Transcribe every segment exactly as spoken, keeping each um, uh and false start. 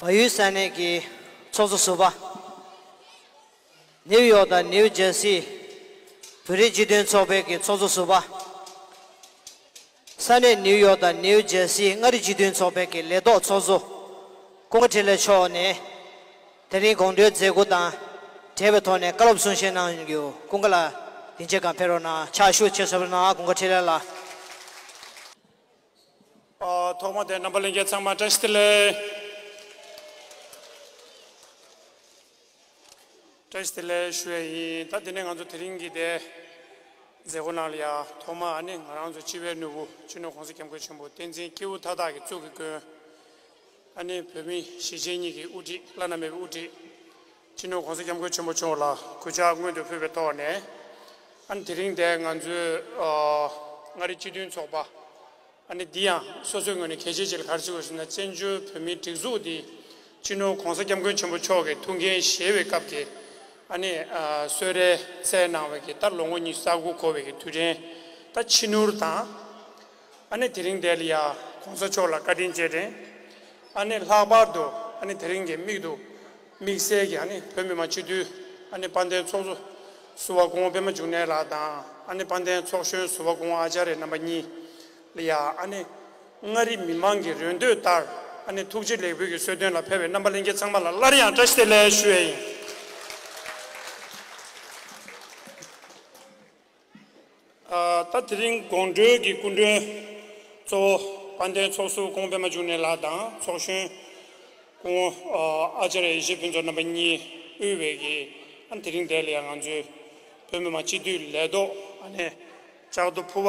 བལ་ཡུལ་ས་གནས་ཀྱི་ཚོགས་གཙོ་ཟུར་པ། ནིའུ་ཡོག་དང་ནིའུ་ཇར་སི་བོད་རིགས་སྤྱི་མཐུན་ཚོགས་པའི་གི་ཚོགས་གཙོ་ཟུར་པ། ས་གནས་ནིའུ་ཡོག་དང་ནིའུ་ཇར་སི་མངའ་རིས་སྤྱི་མཐུན་ཚོགས་པའི་གི་ལས་ཐོག་ཚོགས་གཙོ་ཀུན་དགའ་འཕྲིན་ལས་མཆོག་ནས། དེ་རིང་དགོང་དྲོའི་མཛད་སྒོ་དང་འབྲེལ་བའི་ཐོག་ནས་བཀའ་སློབ་གསུང་བཤད་གནང་རྒྱུ། ཀུན་དགའ་ལགས་སྡིངས་ཆའི་སྒང་ཕེབས་རོགས་གནང་། ཕྱག་ཞུ་ཆེ་ཞུ་གནང་། ཀུན་དགའ་འཕྲིན་ལས་ལགས། ཨ། ཐོག་མ་དེ་རྣམ་པ་ལྷན་རྒྱས་ཚང་མ་བཀྲ་ཤིས་བདེ་ལེགས། བཀྲ་ཤིས་བདེ་ལེགས་ཞུ་ཡས་ཡིན། ད་དེ་ནས་ང་ཚོ་དེ་རིང་གི་དེ་མཛད་སྒོ་ནང་ལ་ཡ་ཐོག་མ་ཨ་ནི་ང་རང་ཚོ་སྤྱི་བའི་ནོར་བུ་སྤྱི་ནོར་༸གོང་ས་༸སྐྱབས་མགོན་ཆེན་པོ་བསྟན་འཛིན་སྐྱེས་བུ་མཐའ་དག་གི་གཙུག་གི་མགོན། ཨ་ནི་བོད་མི་གཞིས་བྱེས་གཉིས་ཀྱི་དབུ་ཁྲིད། བླ་ན་མེད་པའི་དབུ་ཁྲིད། སྤྱི་ནོར་༸གོང་ས་༸སྐྱབས་མགོན་ཆེན་པོ་མཆོག་ལ་གུས་ཕྱག་སྔོན་དུ་ཕུལ་བའི་ཐོག་ནས། ཨ་ནི་དེ་རིང་དེ་ང་ཚོའི་ཨ་མངའ་རིས་སྤྱི་མཐུན་ཚོགས་པ། ཨ་ནི་འདི་ཡང་སོ་སོའི་ངོས་ནས་གལ་ཆེ་ཆེ་ལ་ག་རེ་བརྩི་དགོས་ཟེར་ན། བཙན་བྱོལ་བོད་མིའི་སྒྲིག་འཛུགས་འདི་སྤྱི་ནོར་༸གོང་ས་༸སྐྱབས་མགོན་ཆེན་པོ་མཆོག་གི་ཐུགས་འགན་བཞེས་པའི་སྐབས་ཀྱི་ཨ་ནི་ཨ་གསོལ་རས་སྩལ་གནང་བའི་གི་ད་ལོ་ངོ་ཉི་ཤུ་རྩ་དགུ་འཁོར་བའི་གི་དུས་དྲན་ད་ཕྱི་སྣུར་དང་། ཨ་ནི་དེ་རིང་འདི་ལ་ཡ་༸གོང་ས་མཆོག་ལ་བཀའ་དྲིན་རྗེས་དྲན། ཨ་ནི་ལྷག་པར་དུ་ཨ་ནི་དེ་རིང་གི་མིག་ཏུ་དམིགས་བསལ་གྱི་ཨ་ནི་བོད་མི་མང་སྤྱི་འཐུས་ཨ་ནི་དཔལ་ལྡན་ཚོགས་གཙོ་ཟུར་པ་སྐུ་ངོ་པད་མ་འབྱུང་གནས་ལགས་དང་། ཨ་ནི་དཔལ་ལྡན་ཚོགས་གཞོན་ཟུར་པ་སྐུ་ངོ་ཨ་ཅཱརྱ་རྣམ་པ་གཉིས་ལ་ཡ། ཨ་ནི་མངའ་རིས་མི་མང་གི་རེ་འདོད་ལྟར་ཨ་ནི་ཐུགས་རྗེ་ལེགས་འབུལ་གྱི་གསོལ་སྟོན་ལ་ཕེབས་པའི་རྣམ་པ་ལྷན་རྒྱས་ཚང་མ་ལ་སླར་ཡང་བཀྲ་ཤིས་བདེ་ལེགས་ཞུ་ཡས་ཡིན། ཨ། ད་དེ་རིང་དགོང་དྲོའི་གི་སྐུ་མགྲོན་གཙོ་བོ་དཔལ་ལྡན་ཚོགས་ཟུར་སྐུ་ངོ་པད་མ་འབྱུང་གནས་ལགས་དང་། ཚོགས་གཞོན་སྐུ་ངོ་ཨ་ཨ་ཅཱརྱ་ཡེ་ཤེས་ཕུན་ཚོགས་རྣམ་པ་གཉིས་དབུས་པའི་གི་ཨ་དེ་རིང་འདི་ལ་ཡང་ང་ཚོའི་བོད་མི་མང་སྤྱི་འཐུས་ལས་ཐོག་ཨ་ནི་ལྕགས་རྡོ་ཕུར་པ་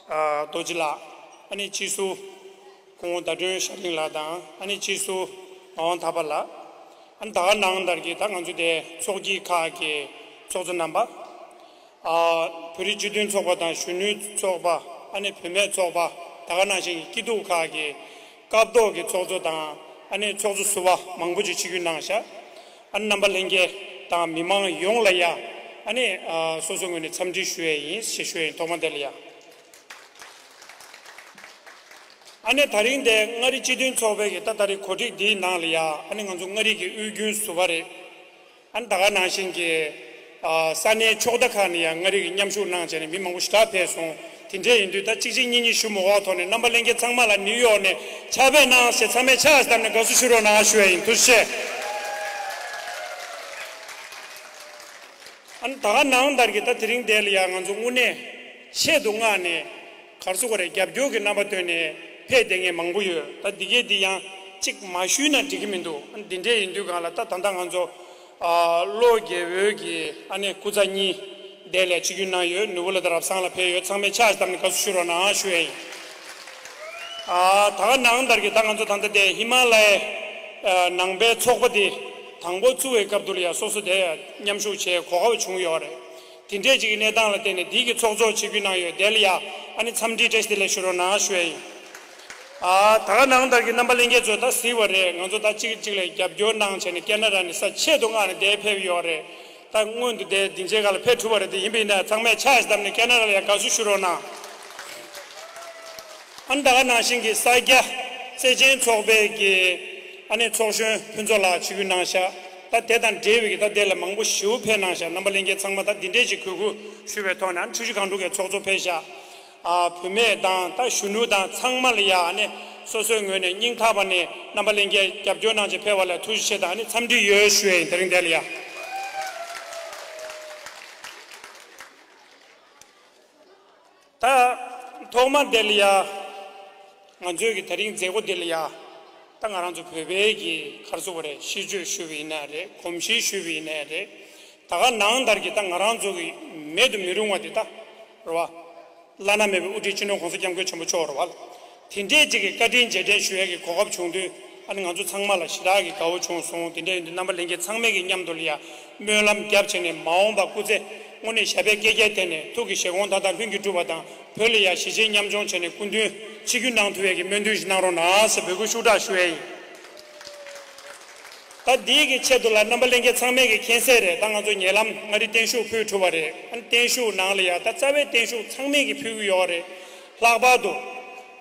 ཨ་རྡོ་རྗེ་ལགས། ཨ་ནི་སྤྱི་ཟུར་སྐུ་ངོ་ཟླ་སྒྲོན་ཤར་གླིང་ལགས་དང་། ཨ་ནི་སྤྱི་ཟུར་ངག་དབང་ཐར་པ་ལགས། ཨ་ནི་ད་ག་ནང་ལྟར་གྱི་ད་ང་ཚོ་དེ་ཚོགས་སྐྱིད་ཁག་གི་ཚོགས་གཙོ་རྣམ་པ། ཨ། བོད་རིགས་སྤྱི་མཐུན་ཚོགས་པ་དང་གཞོན་ནུའི་ཚོགས་པ། ཨ་ནི་བུད་མེད་ཚོགས་པ། ད་ག་ནང་བཞིན་གྱི་སྐྱིད་སྡུག་ཁག་གི་སྐབས་ཐོག་གི་ཚོགས་གཙོ་དང་། ཨ་ནི་ཚོགས་གཙོ་ཟུར་པ་མང་པོ་ཅིག་ཆིབས་བསྒྱུར་གནང་ཤག་ཨ་ནི་རྣམ་པ་ལྷན་རྒྱས་དང་མི་མང་ཡོངས་ལ་ཡ། ཨ་ནི་ཨ་སོ་སོའི་ངོས་ནས་འཚམས་འདྲི་ཞུ་ཡས་ཡིན་ཞེས་ཞུ་ཡས་ཡིན། ཐོག་མ་དེ་ལ་ཡ། ཨ་ནི་ད་རིང་དེ་མངའ་རིས་སྤྱི་མཐུན་ཚོགས་པའི་གི་ད་ད་རེས་གོ་སྒྲིག་འདིའི་ནང་ལ་ཡ། ཨ་ནི་ང་ཚོ་མངའ་རིས་ཀྱི་དབུས་རྒྱུན་ཟུར་པ་རེད། ཨ་ནི་ད་ག་ནང་བཞིན་གྱི་ཨ་ས་གནས་ཕྱོགས་མཐའ་ཁག་ནས་ཡང་མངའ་རིས་ཀྱི་མཉམ་ཞུགས་གནང་བྱས་ནས་མི་མང་པོ་ཞེ་དྲག་ཕེབས་སོང་། དེ་འདྲས་ཡིན་དུས་ད་གཅིག་གཅིག་གཉིས་གཉིས་ཞུ་མི་དགོས་པའི་ཐོག་ནས་རྣམ་པ་ལྷན་རྒྱས་ཚང་མ་ལ་ནིའུ་ཡོག་ནས་ཕྱག་ཕེབས་གནང་ཞེས་ཚང་མས་ཕྱག་བརྡབས་ནས་དགའ་བསུ་ཞུ་རོགས་གནང་ཞུ་ཡ་ཡིན། ཐུགས་རྗེ་ཆེ། ཨ་ནི་ད་ག་ནང་ལྟར་གྱི་ད་དེ་རིང་འདི་ལ་ཡང་ང་ཚོ་དངོས་གནས་ཆེད་དུ་མངགས་ནས་ག་རེ་ཟེར་དགོས་རེད། རྒྱབ་སྐྱོར་གྱི་རྣམ་པ་བཏོན་ནས་ཕེབས་བསྡད་མཁན་མང་པོ་ཡོད། ད་འདི་གས་འདི་ཡང་གཅིག་མ་ཞུས་ན་འགྲིག་གི་མི་འདུག་ཨ་ནི་འདི་འདྲས་ཡིན་དུས་སྒང་ལ་ད་ད་ལྟ་ང་ཚོ་ཨ་བློ་དགེ་འོས་ཀྱི་ཨ་ནི་སྐུ་ཚ་གཉིས་འདི་ལ་ཆིབས་བསྒྱུར་གནང་ཡོད། ནོར་བུ་ལགས་དང་རབ་བཟང་ལགས་ཕེབས་ཡོད། ཚང་མས་ཕྱག་བརྡབས་ནས་དགའ་བསུ་ཞུ་རོགས་གནང་ཞུ་ཡ་ཡིན། ཨ་ད་ག་ནང་ལྟར་གྱི་ད་ང་ཚོ་ད་ལྟ་དེ་ཧི་མ་ལ་ཡའི་ཨ་ནང་པའི་ཚོགས་པ་དེ་དང་པོ་བཙུགས་པའི་སྐབས་དུ་ལ་ཡ་སོ་སོ་དེ་མཉམ་ཞུགས་བྱེད་གོ་སྐབས་བྱུང་ཡོད་རེད། དེ་འདྲས་ཅིག་གི་གནས་སྟངས་ལ་བརྟེན་ནས་འདི་གི་ཚོགས་གཙོ་ཆིབས་བསྒྱུར་གནང་ཡོད། དེ་ལ་ཡ་ཨ་ནི་འཚམས་འདྲི་བཀྲ་ཤིས་བདེ་ལེགས་ཞུ་རོགས་གནང་ཞུ་ཡ་ཡིན། ཨ་ད་ག་ནང་ལྟར་གྱི་རྣམ་པ་ལྷན་རྒྱས་ཚོ་ད་གཟིགས་པ་རེད། ང་ཚོ་ད་གཅིག་གིས་གཅིག་ལ་རྒྱབ་སྐྱོར་གནང་བྱས་ནས་ཀེ་ན་ཌ་ནས་ས་ཆེད་དུ་མངགས་ནས་འདིར་ཕེབས་ཡོད་རེད། ད་སྔོན་དུ་དེ་སྡིངས་ཆའི་སྒང་ལ་ཕེབས་ཐུབ་པ་རེད། དེ་ཡིན་པ་ཡིན་ན་ཚང་མས་ཕྱག་བརྡབས་ནས་ཀེ་ན་ཌ་ལ་ཡང་དགའ་བསུ་ཞུ་རོགས་གནང་། ཨ་ནི་ད་ག་ནང་བཞིན་གྱི་ས་སྐྱ་བརྩེ་ཆེན་ཚོགས་པའི་གི་ཨ་ནི་ཚོགས་གཞོན་ཕུན་ཚོགས་ལགས་ཆིབས་བསྒྱུར་གནང་ཤག་ད་དེ་དང་འབྲེལ་བའི་གི་ད་དེ་ལ་མང་པོ་ཞེ་པོ་ཕེབས་གནང་ཤག་རྣམ་པ་ལྷན་རྒྱས་ཚང་མ་ད་འདི་འདྲས་ཅིག་གུས་བཀུར་ཞུ་བའི་ཐོག་ནས། ཨ་ནི་ཆུ་བཞི་སྒང་དྲུག་གི་ཚོགས་གཙོ་ཕེབས་ཤག་ཨ་བུད་མེད་དང་ད་གཞོན་ནུ་དང་ཚང་མ་ལ་ཡ་ཨ་ནི་སོ་སོའི་ངོས་ནས་སྙིང་ཐག་པ་ནས་རྣམ་པ་ལྷན་རྒྱས་རྒྱབ་སྐྱོར་གནང་བྱས་ཕེབས་པ་ལ་ཐུགས་རྗེ་ཆེ་དང་ཨ་ནི་འཚམས་འདྲི་ཡོད་ཞུ་ཡ་ཡིན། དེ་རིང་འདི་ལ་ཡ། ད་ཐོག་མ་འདི་ལ་ཡ། ང་ཚོའི་གི་དེ་རིང་མཛད་སྒོ་འདི་ལ་ཡ། ད་ང་རང་ཚོ་བོད་པའི་གི་ག་རེ་ཟེར་དགོས་རེད། ཤིས་བརྗོད་ཞུས་པ་ཡིན་ན་རེད། གོམས་གཤིས་ཞུས་པ་ཡིན་ན་རེད། ད་ག་ནང་ལྟར་གྱི་ད་ང་རང་ཚོ་གི་མེད་དུ་མི་རུང་བ་འདི་ད་རེད་བ། བླ་ན་མེད་པའི་དབུ་ཁྲིད་སྤྱི་ནོར་༸གོང་ས་༸སྐྱབས་མགོན་ཆེན་པོ་མཆོག་རེད་བ། དེ་འདྲས་ཅིག་གི་བཀའ་དྲིན་རྗེས་དྲན་ཞུ་ཡས་ཀྱི་གོ་སྐབས་བྱུང་དུས། ཨ་ནི་ང་ཚོ་ཚང་མ་ལ་ཞེ་དྲག་གི་དགའ་བོ་བྱུང་སོང་། དེ་འདྲས་ཡིན་དུས་རྣམ་པ་ལྷན་རྒྱས་ཚང་མས་ཀྱི་མཉམ་དུ་ལ་ཡ་སྨོན་ལམ་བརྒྱབ་བྱས་ནས། མ་འོངས་པ་སྐུ་ཚེ་དངོས་གནས་ཞབས་པད་བསྐལ་བརྒྱར་བརྟན་ནས་ཐུགས་ཀྱི་བཞེད་དགོངས་མཐའ་དག་ལྷུན་གྱིས་གྲུབ་པ་དང་། བོད་ལ་ཡ་གཞིས་བྱེས་མཉམ་སྐྱོང་བྱས་ནས་སྐུ་མདུན་ཆིབས་བསྒྱུར་གནང་ཐུབ་ཡས་ཀྱི་སྨོན་འདུན་ཞིག་གནང་རོགས་གནང་ཟེར་འབོད་སྐུལ་ཤུགས་དྲག་ཞུ་ཡས་ཡིན། ད་འདིའི་གི་ཆེད་དུ་ལ་རྣམ་པ་ལྷན་རྒྱས་ཚང་མས་ཀྱི་མཁྱེན་གསལ་རེད། ད་ང་ཚོ་ཉེ་ལམ་མངའ་རིས་བརྟན་བཞུགས་ཕུལ་གྲུབ་པ་རེད། ཨ་ནི་བརྟན་བཞུགས་ནང་ལ་ཡ་ད་རྩ་བའི་བརྟན་བཞུགས་ཚང་མས་ཀྱི་ཕུལ་གྱི་ཡོད་རེད། ལྷག་པར་དུ་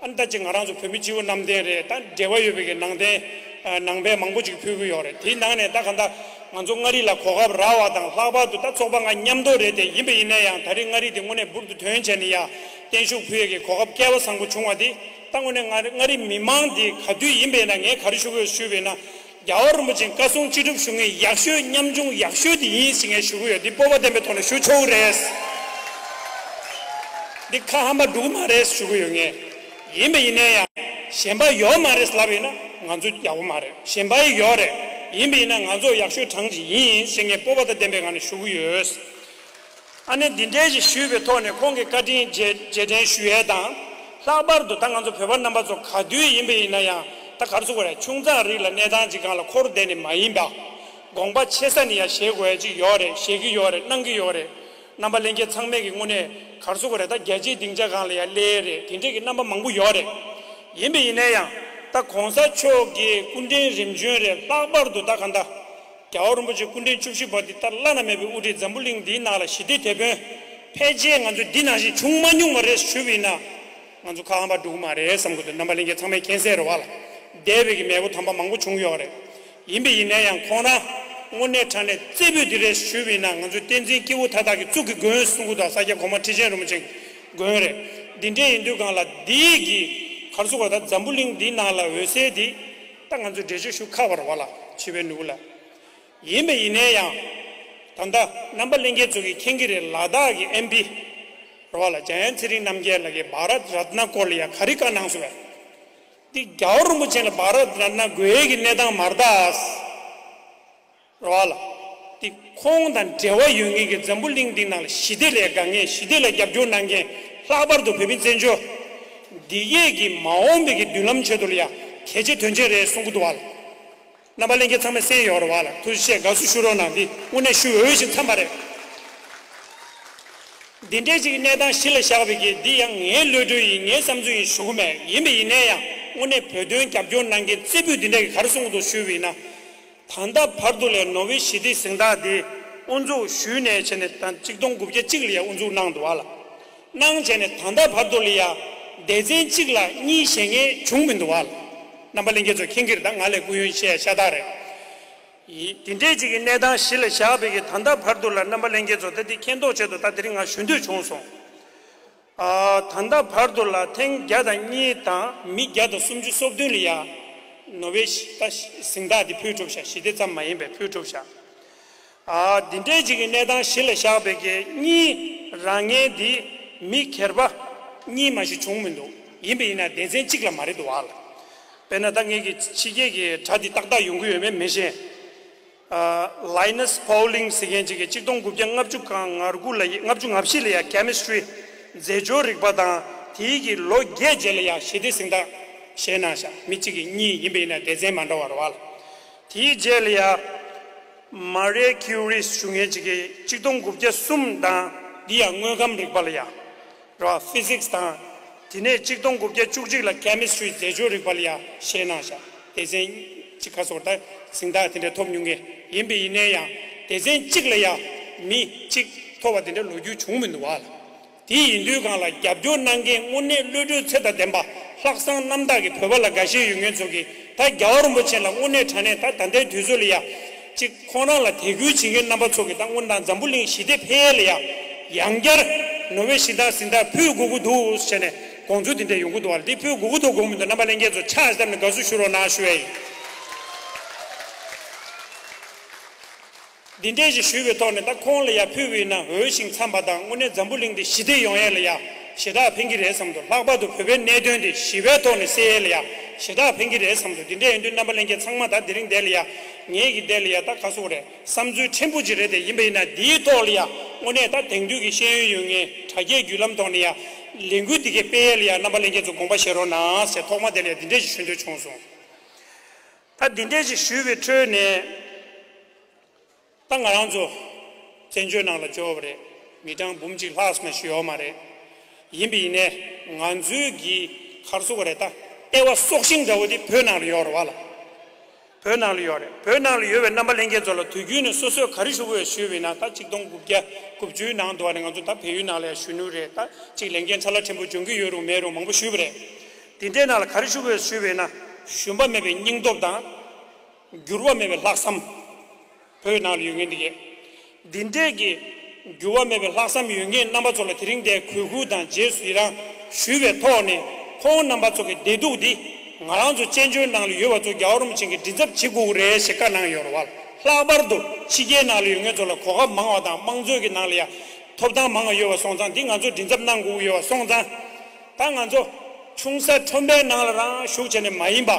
ཨ་ནི་ད་ཅིག་ང་རང་ཚོ་བོད་མི་སྤྱི་བོ་གནམ་བསྟན་རེད། ད་འབྲེལ་བ་ཡོད་པའི་གི་ནང་བསྟན་ ནང་པའི་མང་པོ་ཅིག་ཕུལ་གྱི་ཡོད་རེད། དེའི་ནང་ནས་ད་ག་འདྲ་ང་ཚོ་མངའ་རིས་ལ་གོ་སྐབས་རག་པ་དང་། ལྷག་པར་དུ་ད་ཚོགས་པ་ལྔ་མཉམ་དུ་རེད་དེ། ཡིན་པ་ཡིན་ན་ཡང་ད་རེས་མངའ་རིས་དེ་དངོས་གནས་འབུར་དུ་ཐོན་བྱས་ནས་ཡ་བརྟན་བཞུགས་ཕུལ་ཡས་ཀྱི་གོ་སྐབས་སྐལ་བ་བཟང་པོ་བྱུང་བ་དེ། ད་དངོས་གནས་མངའ་རིས་མི་མང་དེ་ག་དུས་ཡིན་པ་ཡིན་ན། ངས་ག་རེ་ཞུ་གི་ཡོད་ཞུས་པ་ཡིན་ན། རྒྱལ་བ་རིན་པོ་ཆེ་བཀའ་གསུང་ཅི་སྒྲུབ་ཞུ་མཁན་ཡག་ཤོས་མཉམ་ཆུང་ཡག་ཤོས་དེ་ཡིན་ཟེར་ངས་ཞུ་གི་ཡོད། འདི་སྤོབས་པ་ལྡན་པའི་ཐོག་ནས་ཞུ་ཆོག་གི་རེད། འདི་ཁ་ཧམ་པ་འགྲོ་གི་མ་རེད་ཞུ་གི་ཡོད་ངས། ཡིན་པ་ཡིན་ན་ཡང་གཞན་པ་ཡོད་མ་རེད་ལབ་ཡིན་ན་ང་ཚོ་ཡག་པོ་མ་རེད། གཞན་པ་ཡོད་རེད། ཡིན་པ་ཡིན་ན་ང་ཚོ་ཡག་ཤོས་གྲངས་ཅིག་ཡིན་ཟེར་ངས་སྤོབས་པ་དང་ལྡན་པའི་ངང་ནས་ཞུ་གི་ཡོད། ཨ་ནི་འདི་འདྲའི་ཞིག་ཞུས་པའི་ཐོག་ནས་ཁོང་གི་བཀའ་དྲིན་རྗེས་རྗེས་དྲན་ཞུ་ཡས་དང་། ལྷག་པར་དུ་ད་ང་ཚོ་བོད་པ་རྣམ་པ་ཚོ་ག་དུས་ཡིན་པ་ཡིན་ན་ཡང་ད་ག་རེ་ཟེར་དགོས་རེད། ཆུང་ཙག་རིགས་ལ་གནས་སྟངས་ཅིག་སྒང་ལ་འཁོར་བསྡད་ནས་མ་ཡིན་པ། དགོངས་པ་ཆེ་ས་ནས་ཡང་བཞེས་དགོས་ཡ་ཅིག་ཡོད་རེད། བཞེས་ཀྱི་ཡོད་རེད། གནང་གི་ཡོད་རེད། རྣམ་པ་ལྷན་རྒྱས་ཚང་མས་ཀྱི་དངོས་གནས་ག་རེ་ཟེར་དགོས་རེད། ད་རྒྱལ་གཅེས་སྡིངས་ཆ་སྒང་ལ་ཡང་སླེབས་རེད། དེ་འདྲས་ཀྱི་རྣམ་པ་མང་པོ་ཡོད་རེད། ཡིན་པ་ཡིན་ན་ཡང་ད་གོང་ས་མཆོག་གི་སྐུ་ཕྲེང་རིམ་བྱོན་རེད། ལྷག་པར་དུ་ད་གང་ལྟར་རྒྱལ་བ་རིན་པོ་ཆེ་སྐུ་ཕྲེང་བཅུ་བཞི་པ་འདི་ལྟར་བླ་ན་མེད་པའི་དབུ་ཁྲིད་འཛམ་བུ་གླིང་འདིའི་ནང་ལ་ཞི་བདེ་དེད་དཔོན་ཕལ་ཆེར་ང་ཚོ་འདི་ནང་བཞིན་བྱུང་མ་མྱོང་བ་རེད་ཞུས་པ་ཡིན་ན། ང་ཚོ་ཁ་ཧམ་པ་འགྲོ་གི་མ་རེད་བསམ་གི་འདུག་རྣམ་པ་ལྷན་རྒྱས་ཚང་མས་མཁྱེན་གསལ་རེད་བ་ལ། འདས་པའི་གི་མེས་པོ་དམ་པ་མང་པོ་བྱུང་ཡོད་རེད། ཡིན་པ་ཡིན་ན་ཡང་ཁོང་རང་དངོས་གནས་དྲང་གནས་རྩེ་ཕུད་འདི་རེད་ཞུས་པ་ཡིན་ན། ང་ཚོའི་བསྟན་འཛིན་སྐྱེས་བུ་མཐའ་དག་གི་གཙུག་གི་མགོན་གསུང་གི་འདུག་ས་སྐྱ་གོང་མ་ཁྲི་ཆེན་རིན་པོ་ཆེ་གི་མགོན་རེད། འདི་འདྲས་ཡིན་དུས་སྒང་ལ་འདིའི་གི་ག་རེ་ཟེར་དགོས་རེད། ད་འཛམ་བུ་གླིང་འདིའི་ནང་ལ་འོད་གསལ་འདི་ད་ང་ཚོས་འགྲེལ་བརྗོད་ཞུ་ཁག་པ་རེད་བ་ལ། བྱིས་པའི་ནུ་བོ་ལ། ཡིན་པ་ཡིན་ན་ཡང་ད་ལྟ་རྣམ་པ་ལྷན་རྒྱས་ཚོ་གིས་མཁྱེན་གྱི་རེད། ལ་དྭགས་ཀྱི་ཨེམ་པི་རེད་བ་ལ། འཇམ་དབྱངས་ཚེ་རིང་རྣམ་རྒྱལ་ལགས་ཀྱིས་བྷ་རཏ་རཏ་ན་སྐོར་ལ་ཡང་ག་རེ་བཀའ་གནང་སོང་བས། འདི་རྒྱལ་བ་རིན་པོ་ཆེ་ལ་བྷ་རཏ་རཏ་ན་དགོས་ཡས་ཀྱི་གནས་སྟངས་མ་རེད་ད། རེད་བ་ལ། འདི་ཁོང་དང་འབྲེལ་བ་ཡོད་མཁན་གྱི་འཛམ་བུ་གླིང་འདི་ནང་ལ་ཞི་བདེ་ལ་དགའ་མཁན། ཞི་བདེ་ལ་རྒྱབ་སྐྱོར་གནང་མཁན། ལྷག་པར་དུ་བོད་མི་བཙན་བྱོལ་འདི་གས་ཀྱི་མ་འོངས་པའི་གི་མདུན་ལམ་ཆེད་དུ་ལ་ཡང་གལ་ཆེ་དོན་ཆེན་རེད་གསུང་གི་འདུག་བ་ལ། རྣམ་པ་ལྷན་རྒྱས་ཚང་མས་གསན་ཡོད་རེད་བ་ལ། ཐུགས་རྗེ་ཆེ། དགའ་བསུ་ཞུ་རོགས་གནང་། འདི་དངོས་གནས་ཞུ་འོས་ཤིང་འཚམས་པ་རེད། འདི་འདྲའི་ཅིག་གནས་སྟངས་གཞི་ལ་བཞག་པའི་གི་འདི་ཡང་ངའི་བློ་གྲོས་ཡིན། ངའི་བསམ་ཚུལ་ཡིན་ཞུ་གི་མེད། ཡིན་པ་ཡིན་ན་ཡང་དངོས་གནས་བོད་དོན་རྒྱབ་སྐྱོར་གནང་མཁན་རྩེ་ཕུད་འདི་འདྲ་གིས་ག་རེ་གསུང་གི་འདུག་ཞུས་པ་ཡིན་ན། ད་ལྟ་བར་དུ་ལ་ནོ་བྷེལ་ཞི་བདེའི་གཟེངས་རྟགས་འདི་དབུ་འཛུགས་ཞུས་ནས་བྱས་ནས་ད་གཅིག་སྟོང་དགུ་བརྒྱ་གཅིག་ལ་ཡང་དབུ་འཛུགས་གནང་འདུག་བ་ལ། གནང་བྱས་ནས་ད་ལྟ་བར་དུ་ལ་ཡང་སྡེ་ཚན་གཅིག་ལ་གཉིས་བཞེངས་མཁན་བྱུང་མི་འདུག་བ་ལ། རྣམ་པ་ལྷན་རྒྱས་ཚོ་མཁྱེན་གྱི་རེད། ད་ང་ལས་སྐུ་ཡོན་བཤད་ཤ་སྟག་རེད། ཡིན། དེ་འདྲའི་ཅིག་གི་གནས་སྟངས་གཞི་ལ་བཞག་པའི་གི་ད་ལྟ་བར་དུ་ལ་རྣམ་པ་ལྷན་རྒྱས་ཚོ་ད་འདི་མཁྱེན་རྟོགས་ཆེད་དུ་ད་དེ་རིང་ང་ཞུ་འདོད་བྱུང་སོང་། ཨ། ད་ལྟ་བར་དུ་ལ་ཐེངས་བརྒྱ་དང་གཉིས་དང་མི་བརྒྱ་དང་སུམ་ཅུ་སོ་བདུན་ལ་ཡ་ནོ་བྷེལ་ད་གཟེངས་རྟགས་འདི་ཕུལ་གྲུབ་ཤག་ཞི་བདེ་ཙམ་མ་ཡིན་པའི་ཕུལ་གྲུབ་ཤག་ཨ། འདི་འདྲའི་ཅིག་གི་གནས་སྟངས་གཞི་ལ་བཞག་པའི་གི་གཉིས་རང་ངན་འདི་མི་སྒེར་པ་གཉིས་མ་ཞིག་བྱུང་མི་འདུག་ཡིན་པ་ཡིན་ན་སྡེ་ཚན་གཅིག་ལ་མ་རེད་འདུག་བ་ལ། དཔེར་ན་ད་ངེད་ཀྱི་ཕྱི་རྒྱལ་གྱི་དྲ་འདི་ཏག་ཏག་ཡོང་གི་ཡོད་མེད་མི་ཤེས། ཨ། Linus Pauling ཟེར་མཁན་ཅིག་གིས་གཅིག་སྟོང་དགུ་བརྒྱ་ལྔ་བཅུ་ང་དགུ་ལ་ཡ། ལྔ་བཅུ་ང་བཞི་ལ་ཡ་Chemistry རྫས་སྦྱོར་རིག་པ་དང་དེའི་གི་ལོ་བརྒྱད་རྗེས་ལ་ཡ་ཞི་བདེ་གཟེངས་རྟགས་བཞེས་གནང་ཤག་མི་གཅིག་གིས་གཉིས། ཡིན་པ་ཡིན་ན་སྡེ་ཚན་མ་འདྲ་བ་རེད་བ་ལ། དེའི་རྗེས་ལ་ཡ་Marie Curie ཞུ་མཁན་ཅིག་གིས་གཅིག་སྟོང་དགུ་བརྒྱ་གསུམ་དང་འདི་ཡང་དངོས་ཁམས་རིག་པ་ལ་ཡ། ར། Physics དང་། དེ་ནས་གཅིག་སྟོང་དགུ་བརྒྱ་བཅུ་གཅིག་ལ་Chemistry རྫས་སྦྱོར་རིག་པ་ལ་ཡ་བཞེས་གནང་ཤག་སྡེ་ཚན་གཅིག་ཁ་སོར་ད་གཟེངས་རྟགས་དེ་འདྲ་ཐོབ་མྱོང་མཁན་ཡིན་པ་ཡིན་ན་ཡང་སྡེ་ཚན་གཅིག་ལ་ཡ་མི་གཅིག་ཐོབ་པ་དེ་འདྲ་ལོ་རྒྱུས་བྱུང་མི་འདུག་བ་ལ། དེ་ཡིན་དུས་སྒང་ལ་རྒྱབ་སྐྱོར་གནང་མཁན་དངོས་གནས་བློ་གྲོས་ཚད་དང་ལྡན་པ། ལྷག་བསམ་རྣམ་དག་གི་བོད་པ་ལ་དགའ་ཞེན་ཡོད་མཁན་ཚོ་གིས་ད་རྒྱལ་བ་རིན་པོ་ཆེ་ལ་དངོས་གནས་དྲང་གནས་ད་ད་ལྟའི་དུས་ཚོད་ལ་ཡ། གཅིག་ཁོང་རང་ལ་དད་གུས་བྱེད་མཁན་རྣམ་པ་ཚོ་གིས་ད་སྔོན་དང་འཛམ་བུ་གླིང་ཞི་བདེ་འཕེལ་ཡ་ལ་ཡ་ཡང་བསྐྱར་ནོ་བྷེལ་ཞི་བདེའི་གཟེངས་རྟགས་ཕུལ་དགོས་ཀྱི་འདུག་ཟེར་ནས་དགོངས་ཚུལ་དེ་འདྲ་ཡོང་གི་འདུག་བ་ལ། དེ་ཕུལ་དགོས་ཀྱི་འདུག་དགོས་མི་འདུག་རྣམ་པ་ལྷན་རྒྱས་ཚོ་ཕྱག་བརྡབ་ནས་དགའ་བསུ་ཞུ་རོགས་གནང་ཞུ་ཡ་ཡིན། འདི་འདྲས་ཞིག་ཞུས་པའི་ཐོག་ནས་ད་ཁོང་ལ་ཡ་ཕུལ་བས་ན་འོས་ཤིང་འཚམས་པ་དང་། དངོས་གནས་འཛམ་བུ་གླིང་འདི་ཞི་བདེ་ཡོང་ཡ་ལ་ཡ་ཞེ་དྲག་ཕན་གྱི་རེད་བསམ་འདུག་ལྷག་པར་དུ་བོད་པའི་གནད་དོན་འདི་ཞི་བའི་ཐོག་ནས་སེལ་ཡ་ལ་ཡ་ཞེ་དྲག་ཕན་གྱི་རེད་བསམ་འདུག་འདི་འདྲས་ཡིན་དུས་རྣམ་པ་ལྷན་རྒྱས་ཚང་མ་ད་དེ་རིང་འདི་ལ་ཡ་ངེད་ཀྱི་འདི་ལ་ཡ་ད་ག་སོག་རེད། བསམ་ཚུལ་ཕྲན་བུ་ཅིག་རེད་དེ། ཡིན་པ་ཡིན་ན་འདིའི་ཐོག་ལ་ཡ་དངོས་གནས་ད་དེང་དུས་ཀྱི་ཤེས་ཡོན་ཡོད་མཁན་དྲ་རྒྱའི་བརྒྱུད་ལམ་ཐོག་ནས་ཡ་ལས་འགུལ་འདི་གའི་སྤེལ་ཡ་ལ་ཡ་རྣམ་པ་ལྷན་རྒྱས་ཚོ་དགོངས་པ་བཞེས་རོགས་གནང་ཟེར་ཐོག་མ་དེ་ལ་ཡ་འདི་འདྲས་ཞིག་ཞུ་འདོད་བྱུང་སོང་། ད་འདི་འདྲས་ཞིག་ཞུས་པའི་ཁྲོད་ནས། ད་ང་རང་ཚོ་བཙན་བྱོལ་ནང་ལ་འབྱོར་བ་རེད། མི་གྲངས་འབུམ་གཅིག་ལྷག་ཙམ་ཞིག་ཡོད་མ་རེད། ཡིན་པ་ཡིན་ནའི་ང་ཚོའི་གི་ག་རེ་ཟེར་དགོས་རེད། ད་ལྟེ་བ་སྲོག་ཤིང་འདྲ་བོ་དེ་བོད་ནང་ལ་ཡོད་རེད་བ་ལ། བོད་ནང་ལ་ཡོད་རེད། བོད་ནང་ལ་ཡོད་པའི་རྣམ་པ་ལྷན་རྒྱས་ཚོ་ལ་དུས་རྒྱུན་ནས་སོ་སོས་ག་རེ་ཞུ་དགོས་ཞུས་པ་ཡིན་ན། ད་གཅིག་སྟོང་དགུ་བརྒྱ་དགུ་བཅུའི་ནང་དུ་བ་ནས་ང་ཚོ་ད་བལ་ཡུལ་ནང་ལ་ཡང་གཞོན་ནུ་རེད། ད་གཅིག་ལས་འགན་ཚ་ལ་ཕྲན་བུ་འཇོན་གྱི་ཡོད་རུང་མེད་རུང་མང་པོ་ཞུས་པ་རེད། དེ་འདྲའི་ནང་ལ་ག་རེ་ཞུ་དགོས་ཞུས་པ་ཡིན་ན། ཞུམ་པ་མེད་པའི་སྙིང་སྟོབས་དང་། འགྱུར་བ་མེད་པའི་ལྷག་བསམ། བོད་ནང་ལ་ཡོད་མཁན་འདི་གས། འདི་འདྲས་ཀྱི་འགྱུར་བ་མེད་པའི་ལྷག་བསམ་ཡོད་མཁན་རྣམ་པ་ཚོ་ལ་དེ་རིང་འདིར་གུས་བཀུར་དང་རྗེས་སུ་ཡི་རང་ཞུས་པའི་ཐོག་ནས། ཁོང་རྣམ་པ་ཚོ་གི་བདེ་སྡུག་འདི་ང་རང་ཚོ་བཙན་བྱོལ་ནང་ལ་ཡོད་པ་ཚོ་རྒྱལ་བ་རིན་པོ་ཆེ་གིས་མགྲིན་ཚབ་བྱེད་དགོས་ཀྱི་རེད་ཞེས་བཀའ་གནང་ཡོད་རེད་བ། ལྷག་པར་དུ་ཕྱི་རྒྱལ་ནང་ལ་ཡོད་མཁན་ཚོ་ལ་གོ་སྐབས་མང་བ་དང་། དམངས་གཙོའི་གི་ནང་ལ་ཡང་ཐོབ་ཐང་མང་བ་ཡོད་པ་སོང་ཙང་། འདི་ང་ཚོ་མགྲིན་ཚབ་གནང་དགོས་ཀྱི་ཡོད་པ་སོང་ཙང་། ད་ང་ཚོ་ཆུང་ས་ཁྲོམ་པའི་ནང་ལ་རང་བཞུགས་བྱས་ནས་མ་ཡིན་པ།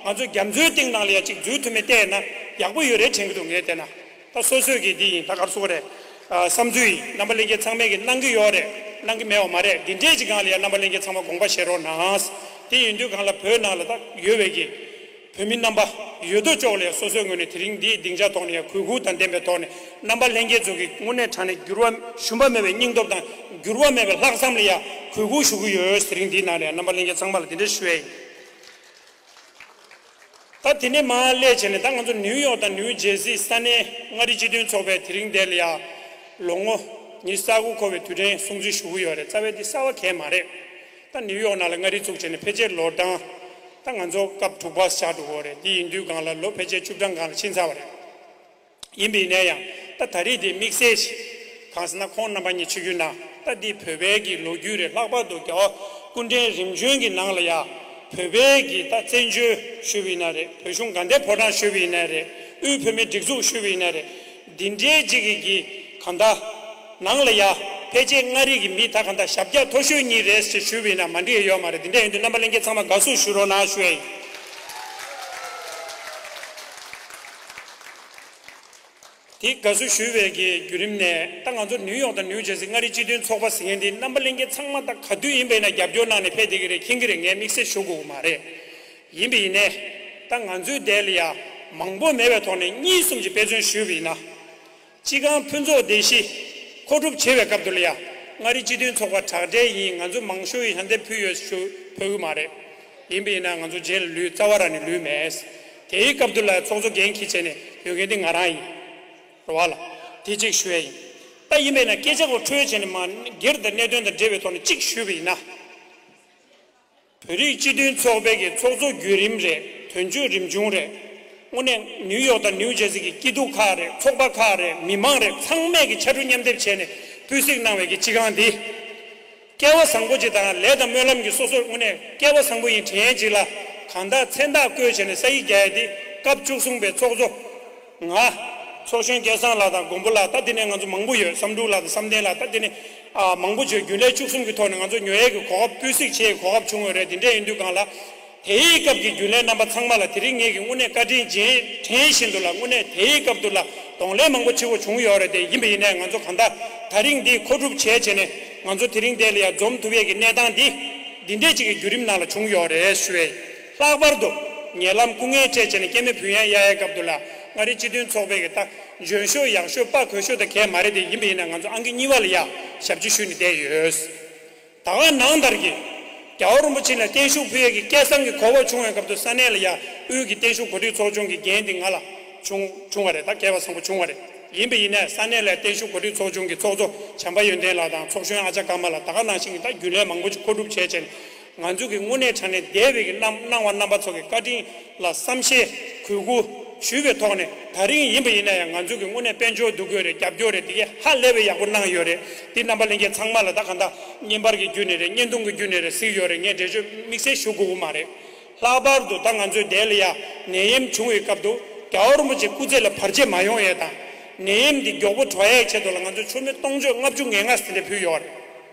ང་ཚོ་རྒྱ་མཚོའི་གཏིང་ནང་ལ་ཡ་གཅིག་འཛུལ་ཐུབ་མིན་བལྟས་ན་ཡག་པོ་ཡོད་རེད་དྲན་གྱི་འདུག་ངས་བལྟས་ན། ད་སོ་སོས་ཀྱི་འདི་ཡིན། ད་ག་རེ་ཟེར་དགོས་རེད། ཨ། བསམ་ཚུལ་ཡིན། རྣམ་པ་ལྷན་རྒྱས་ཚང་མས་ཀྱི་གནང་གི་ཡོད་རེད། གནང་གི་མེད་པ་མ་རེད། འདི་འདྲས་ཀྱི་སྒང་ལ་ཡ་རྣམ་པ་ལྷན་རྒྱས་ཚང་མ་དགོངས་པ་བཞེས་རོགས་གནང་། དེ་ཡིན་དུས་སྒང་ལ་བོད་ནང་ལ་ད་ཡོད་པའི་གི་བོད་མི་རྣམ་པ་ཡོད་དོ་ཅོག་ལ་ཡ་སོ་སོའི་ངོས་ནས་དེ་རིང་འདིའི་སྡིངས་ཆ་ཐོག་ནས་ཡ་གུས་བཀུར་དང་ལྡན་པའི་ཐོག་ནས། རྣམ་པ་ལྷན་རྒྱས་ཚོ་གི་དངོས་གནས་དྲང་གནས་འགྱུར་བ་ཞུམ་པ་མེད་པའི་སྙིང་སྟོབས་དང་། འགྱུར་བ་མེད་པའི་ལྷག་བསམ་ལ་ཡ་གུས་བཀུར་ཞུ་གི་ཡོད། དེ་རིང་འདིའི་ནང་ལ་ཡ་རྣམ་པ་ལྷན་རྒྱས་ཚང་མ་ལ་དེ་འདྲ་ཞུ་ཡ་ཡིན། ད་དེ་ནས་མར་སླེབས་བྱས་ནས། ད་ང་ཚོ་ནིའུ་ཡོག་དང་ནིའུ་ཇེར་སི་ས་གནས་མངའ་རིས་སྤྱི་མཐུན་ཚོགས་པས་དེ་རིང་འདིར་ལ་ཡ་ལོ་ངོ་ཉི་ཤུ་རྩ་དགུ་འཁོར་བའི་དུས་དྲན་སྲུང་བརྩི་ཞུ་གི་ཡོད་རེད། རྩ་བའི་འདི་གསར་བ་གང་ཡང་མ་རེད། ད་ནིའུ་ཡོག་ནང་ལ་མངའ་རིས་བཙུགས་བྱས་ནས་ཕལ་ཆེར་ལོ་གྲངས། ད་ང་ཚོ་སྐབས་དྲུག་པ་ཆགས་འགྲོ་གི་ཡོད་རེད། འདི་ཡིན་དུས་སྒང་ལ་ལོ་ཕལ་ཆེར་བཅུ་གྲངས་སྒང་ལ་ཕྱིན་ཚར་བ་རེད། ཡིན་པ་ཡིན་ན་ཡང་། ད་ད་རེས་དེ་དམིགས་བསལ་ཞིག་གང་ཟེར་ན། ཁོང་རྣམ་པ་གཉིས་ཆིབས་བསྒྱུར་གནང་། ད་འདི་བོད་པའི་གི་ལོ་རྒྱུས་རེད། ལྷག་པར་དུ་རྒྱལ་བ་སྐུ་ཕྲེང་རིམ་བྱོན་གྱི་ནང་ལ་ཡ། བོད་པའི་གི་ད་བཙན་བྱོལ་ཞུས་པ་ཡིན་ན་རེད། བོད་གཞུང་དགའ་ལྡན་ཕོ་བྲང་ཞུས་པ་ཡིན་ན་རེད། དབུས་བོད་མིའི་སྒྲིག་འཛུགས་ཞུས་པ་ཡིན་ན་རེད། འདི་འདྲའི་ཅིག་གི་གི་གང་ལྟར་ནང་ལ་ཡ། ཕལ་ཆེར་མངའ་རིས་ཀྱི་མི་ད་གང་ལྟར་ཞབས་བཀྱག་མཐོ་ཤོས་གཉིས་རེད་ཅེས་ཞུས་པ་ཡིན་ན་མ་འགྲིག་ཡ་ཡོད་མ་རེད། འདི་འདྲ་ཡིན་དུས་རྣམ་པ་ལྷན་རྒྱས་ཚང་མ་དགའ་བསུ་ཞུ་རོགས་གནང་ཞུ་ཡ་ཡིན། དེ་དགའ་བསུ་ཞུ་བའི་གི་བརྒྱུད་རིམ་ནས། ད་ང་ཚོ་ནིའུ་ཡོག་དང་ནིའུ་ཇེར་སི་མངའ་རིས་སྤྱི་མཐུན་ཚོགས་པ་ཟེར་མཁན་འདི་རྣམ་པ་ལྷན་རྒྱས་ཚང་མ་ད་ག་དུས་ཡིན་པ་ཡིན་ན་རྒྱབ་སྐྱོར་གནང་ནས་ཕེབས་བསྡད་ཀྱི་རེད། མཁྱེན་གྱི་རེད། ངས་དམིགས་བསལ་ཞུ་དགོས་ཀྱི་མ་རེད། ཡིན་པ་ཡིན་ནའི། ད་ང་ཚོའི་འདི་ལ་ཡ་མང་པོ་མེད་པའི་ཐོག་ནས་གཉིས་གསུམ་གྱི་དཔེ་མཚོན་ཞུས་པ་ཡིན་ན། སྤྱི་ཁང་ཕུན་ཚོགས་སྡེ་བཞི་མཁོ་སྒྲུབ་བྱེད་པའི་སྐབས་དུ་ལ་ཡ། མངའ་རིས་སྤྱི་མཐུན་ཚོགས་པ་དྲག་གྲས་ཡིན། ང་ཚོ་མང་ཤོས་ཡིན། ལྷན་འདེབས་ཕུལ་ཡོད་ཞུ་ཕོད་ཀྱི་མ་རེད། ཡིན་པ་ཡིན་ན་ང་ཚོ་རྗེས་ལ་ལུས། རྩ་བ་རང་ནས་ལུས་མེད། དེའི་སྐབས་དུ་ལ་ཚོགས་གཙོ་འགན་འཁྱེར་བྱས་ནས་ཡོད་མཁན་དེ་ང་རང་ཡིན། རེད་བ་ལ། དེ་གཅིག་ཞུ་ཡ་ཡིན། ད་ཡིན་པ་ཡིན་ན་སྐད་ཆ་གོ་འཕྲོས་བྱས་ནས་མ་སྒེར་དང་གནད་དོན་དང་འབྲེལ་བའི་ཐོག་ནས་གཅིག་ཞུས་པ་ཡིན་ན། བོད་རིགས་སྤྱི་མཐུན་ཚོགས་པའི་གི་ཚོགས་གཙོ་བརྒྱུད་རིམ་རེད། དོན་གཅོད་རིམ་བྱུང་རེད། དངོས་གནས་ནིའུ་ཡོག་དང་ནིའུ་ཇེར་སི་གི་སྐྱིད་སྡུག་ཁག་རེད། ཚོགས་པ་ཁག་རེད། མི་མང་རེད། ཚང་མས་གི་ཕྱར་གྲུ་མཉམ་འདེགས་བྱས་ནས་སྤུས་གཟིགས་གནང་བའི་གི་སྤྱི་ཁང་འདི། སྐལ་བ་བཟང་པོ་ཅིག་དང་ལས་དང་སྨོན་ལམ་གྱི་སོ་སོར་དངོས་གནས་སྐལ་བ་བཟང་པོ་ཡིན་དྲན་ཅིག་ལ། གང་ལྟར་མཚན་རྟགས་བཀོད་བྱས་ནས་ས་ཡིག་རྒྱག་ཡ་འདི་སྐབས་བཅུ་གསུམ་པའི་ཚོགས་གཙོ། ང་། ཚོགས་གཞོན་སྐལ་བཟང་ལགས་དང་མགོན་པོ་ལགས། ད་དེ་ནས་ང་ཚོ་མང་པོ་ཡོད། བསམ་འགྲུབ་ལགས་དང་བསམ་གཏན་ལགས། ད་དེ་ནས་ཨ་མང་པོ་བྱས། རྒྱུན་ལས་བཅུ་གསུམ་གྱི་ཐོག་ནས་ང་ཚོ་ཉོ་ཡས་ཀྱི་གོ་སྐབས་སྤུས་གཟིགས་བྱེད་ཡས་གོ་སྐབས་བྱུང་ཡོད་རེད། དེ་འདྲ་ཡིན་དུས་སྒང་ལ། དེའི་སྐབས་ཀྱི་རྒྱུན་ལས་རྣམ་པ་ཚང་མ་ལ་དེ་རིང་ངེད་ཀྱི་དངོས་གནས་བཀའ་དྲིན་རྗེས་དྲན་བཞིན་དུ་ལ། དངོས་གནས་དེའི་སྐབས་དུ་ལ་གདོང་ལེན་མང་པོ་བྱེད་དགོས་བྱུང་ཡོད་རེད། དེ་ཡིན་པ་ཡིན་ནའི་ང་ཚོ་གང་ལྟར་ད་རིང་འདི་མཁོ་སྒྲུབ་བྱས་བྱས་ནས་ང་ཚོ་དེ་རིང་འདི་ལ་ཡ་འཛོམས་ཐུབ་ཡས་ཀྱི་གནས་སྟངས་འདི། འདི་འདྲས་ཅིག་གི་བརྒྱུད་རིམ་ནང་ལ་བྱུང་ཡོད་རེད་ཞུ་བས། ལྷག་པར་དུ་ཉེ་ལམ་སྐུ་ངལ་འཕྲད་བྱས་ནས་སྐྱེ་དམན་ཕུལ་ཡང་གཡར་ཡའི་སྐབས་དུ་ལ། མངའ་རིས་སྤྱི་མཐུན་ཚོགས་པའི་གི་ད་འཇོན་ཤོས་ཡག་ཤོས་དཔའ་གོས་ཤོས་དེ་གས་མ་རེད། དེ་ཡིན་པ་ཡིན་ན་ང་ཚོ་ཨང་ཀི་གཉིས་པ་ལ་ཡ་ཞབས་ཕྱི་ཞུས་ནས་བསྡད་ཡོད། ད་ག་ནང་ལྟར་གྱི་རྒྱལ་བ་རིན་པོ་ཆེ་ལ་བརྟན་བཞུགས་ཕུལ་ཡས་ཀྱི་སྐལ་བཟང་གི་གོ་སྐབས་བྱུང་བའི་སྐབས་དུ་ས་གནས་ལ་ཡ་དབུས་ཀྱི་བརྟན་བཞུགས་གོ་སྒྲིག་ཚོགས་ཆུང་གི་འགན་དེ་ང་ལ་བྱུང་བྱུང་བ་རེད། ད་སྐལ་བ་བཟང་པོ་བྱུང་བ་རེད། ཡིན་པ་ཡིན་ནའི་ས་གནས་ལ་བརྟན་བཞུགས་གོ་སྒྲིག་ཚོགས་ཆུང་གི་ཚོགས་གཙོ་བྱམས་པ་ཡོན་ཏན་ལགས་དང་ཚོགས་གཞོན་ཨ་ཅག་ཀརྨ་ལགས། ད་ག་ནང་བཞིན་གྱི་ད་རྒྱུན་ལས་མང་པོ་ཅིག་མཁོ་སྒྲུབ་བྱས་བྱས་ནས། ང་ཚོ་གི་དངོས་གནས་དྲང་གནས་འདས་པའི་གི་གནང་གནང་བ་རྣམ་པ་ཚོ་གི་བཀའ་དྲིན་ལ་བསམ་ཤེས་གུས་བཀུར་ཞུས་པའི་ཐོག་ནས། ད་རིང་ཡིན་པ་ཡིན་ན་ཡང་ང་ཚོ་གི་དངོས་གནས་དཔལ་འབྱོར་འདུ་འགོད་རེད། རྒྱབ་སྐྱོར་རེད། དེ་གས་ཧ་ལས་པའི་ཡག་པོ་གནང་ཡོད་རེད། དེ་རྣམ་པ་ལྷན་རྒྱས་ཚང་མ་ལ་ད་ག་འདྲ་བརྙན་པར་གྱི་བརྒྱུད་ནས་རེད། བརྙན་ཐུང་གི་བརྒྱུད་ནས་རེད་གཟིགས་ཡོད་རེད། ངས་འགྲེལ་བརྗོད་དམིགས་བསལ་ཞུ་དགོས་ཀྱི་མ་རེད། ལྷག་པར་དུ་ད་ང་ཚོའི་འདས་ལ་ཡ་ནད་ཡམས་བྱུང་བའི་སྐབས་དུ་རྒྱལ་བ་རིན་པོ་ཆེ་སྐུ་ཚེ་ལ་བར་ཆད་མ་ཡོང་ཡས་དང་། ནད་ཡམས་འདི་མགྱོགས་པོ་དྲག་ཡས་ཆེད་དུ་ལ་ང་ཚོས་མཆོད་མེ་སྟོང་མཆོད་ལྔ་བཅུ་ང་ལྔ་ཟིན་བྲིས་ཕུལ་ཡོད་རེད།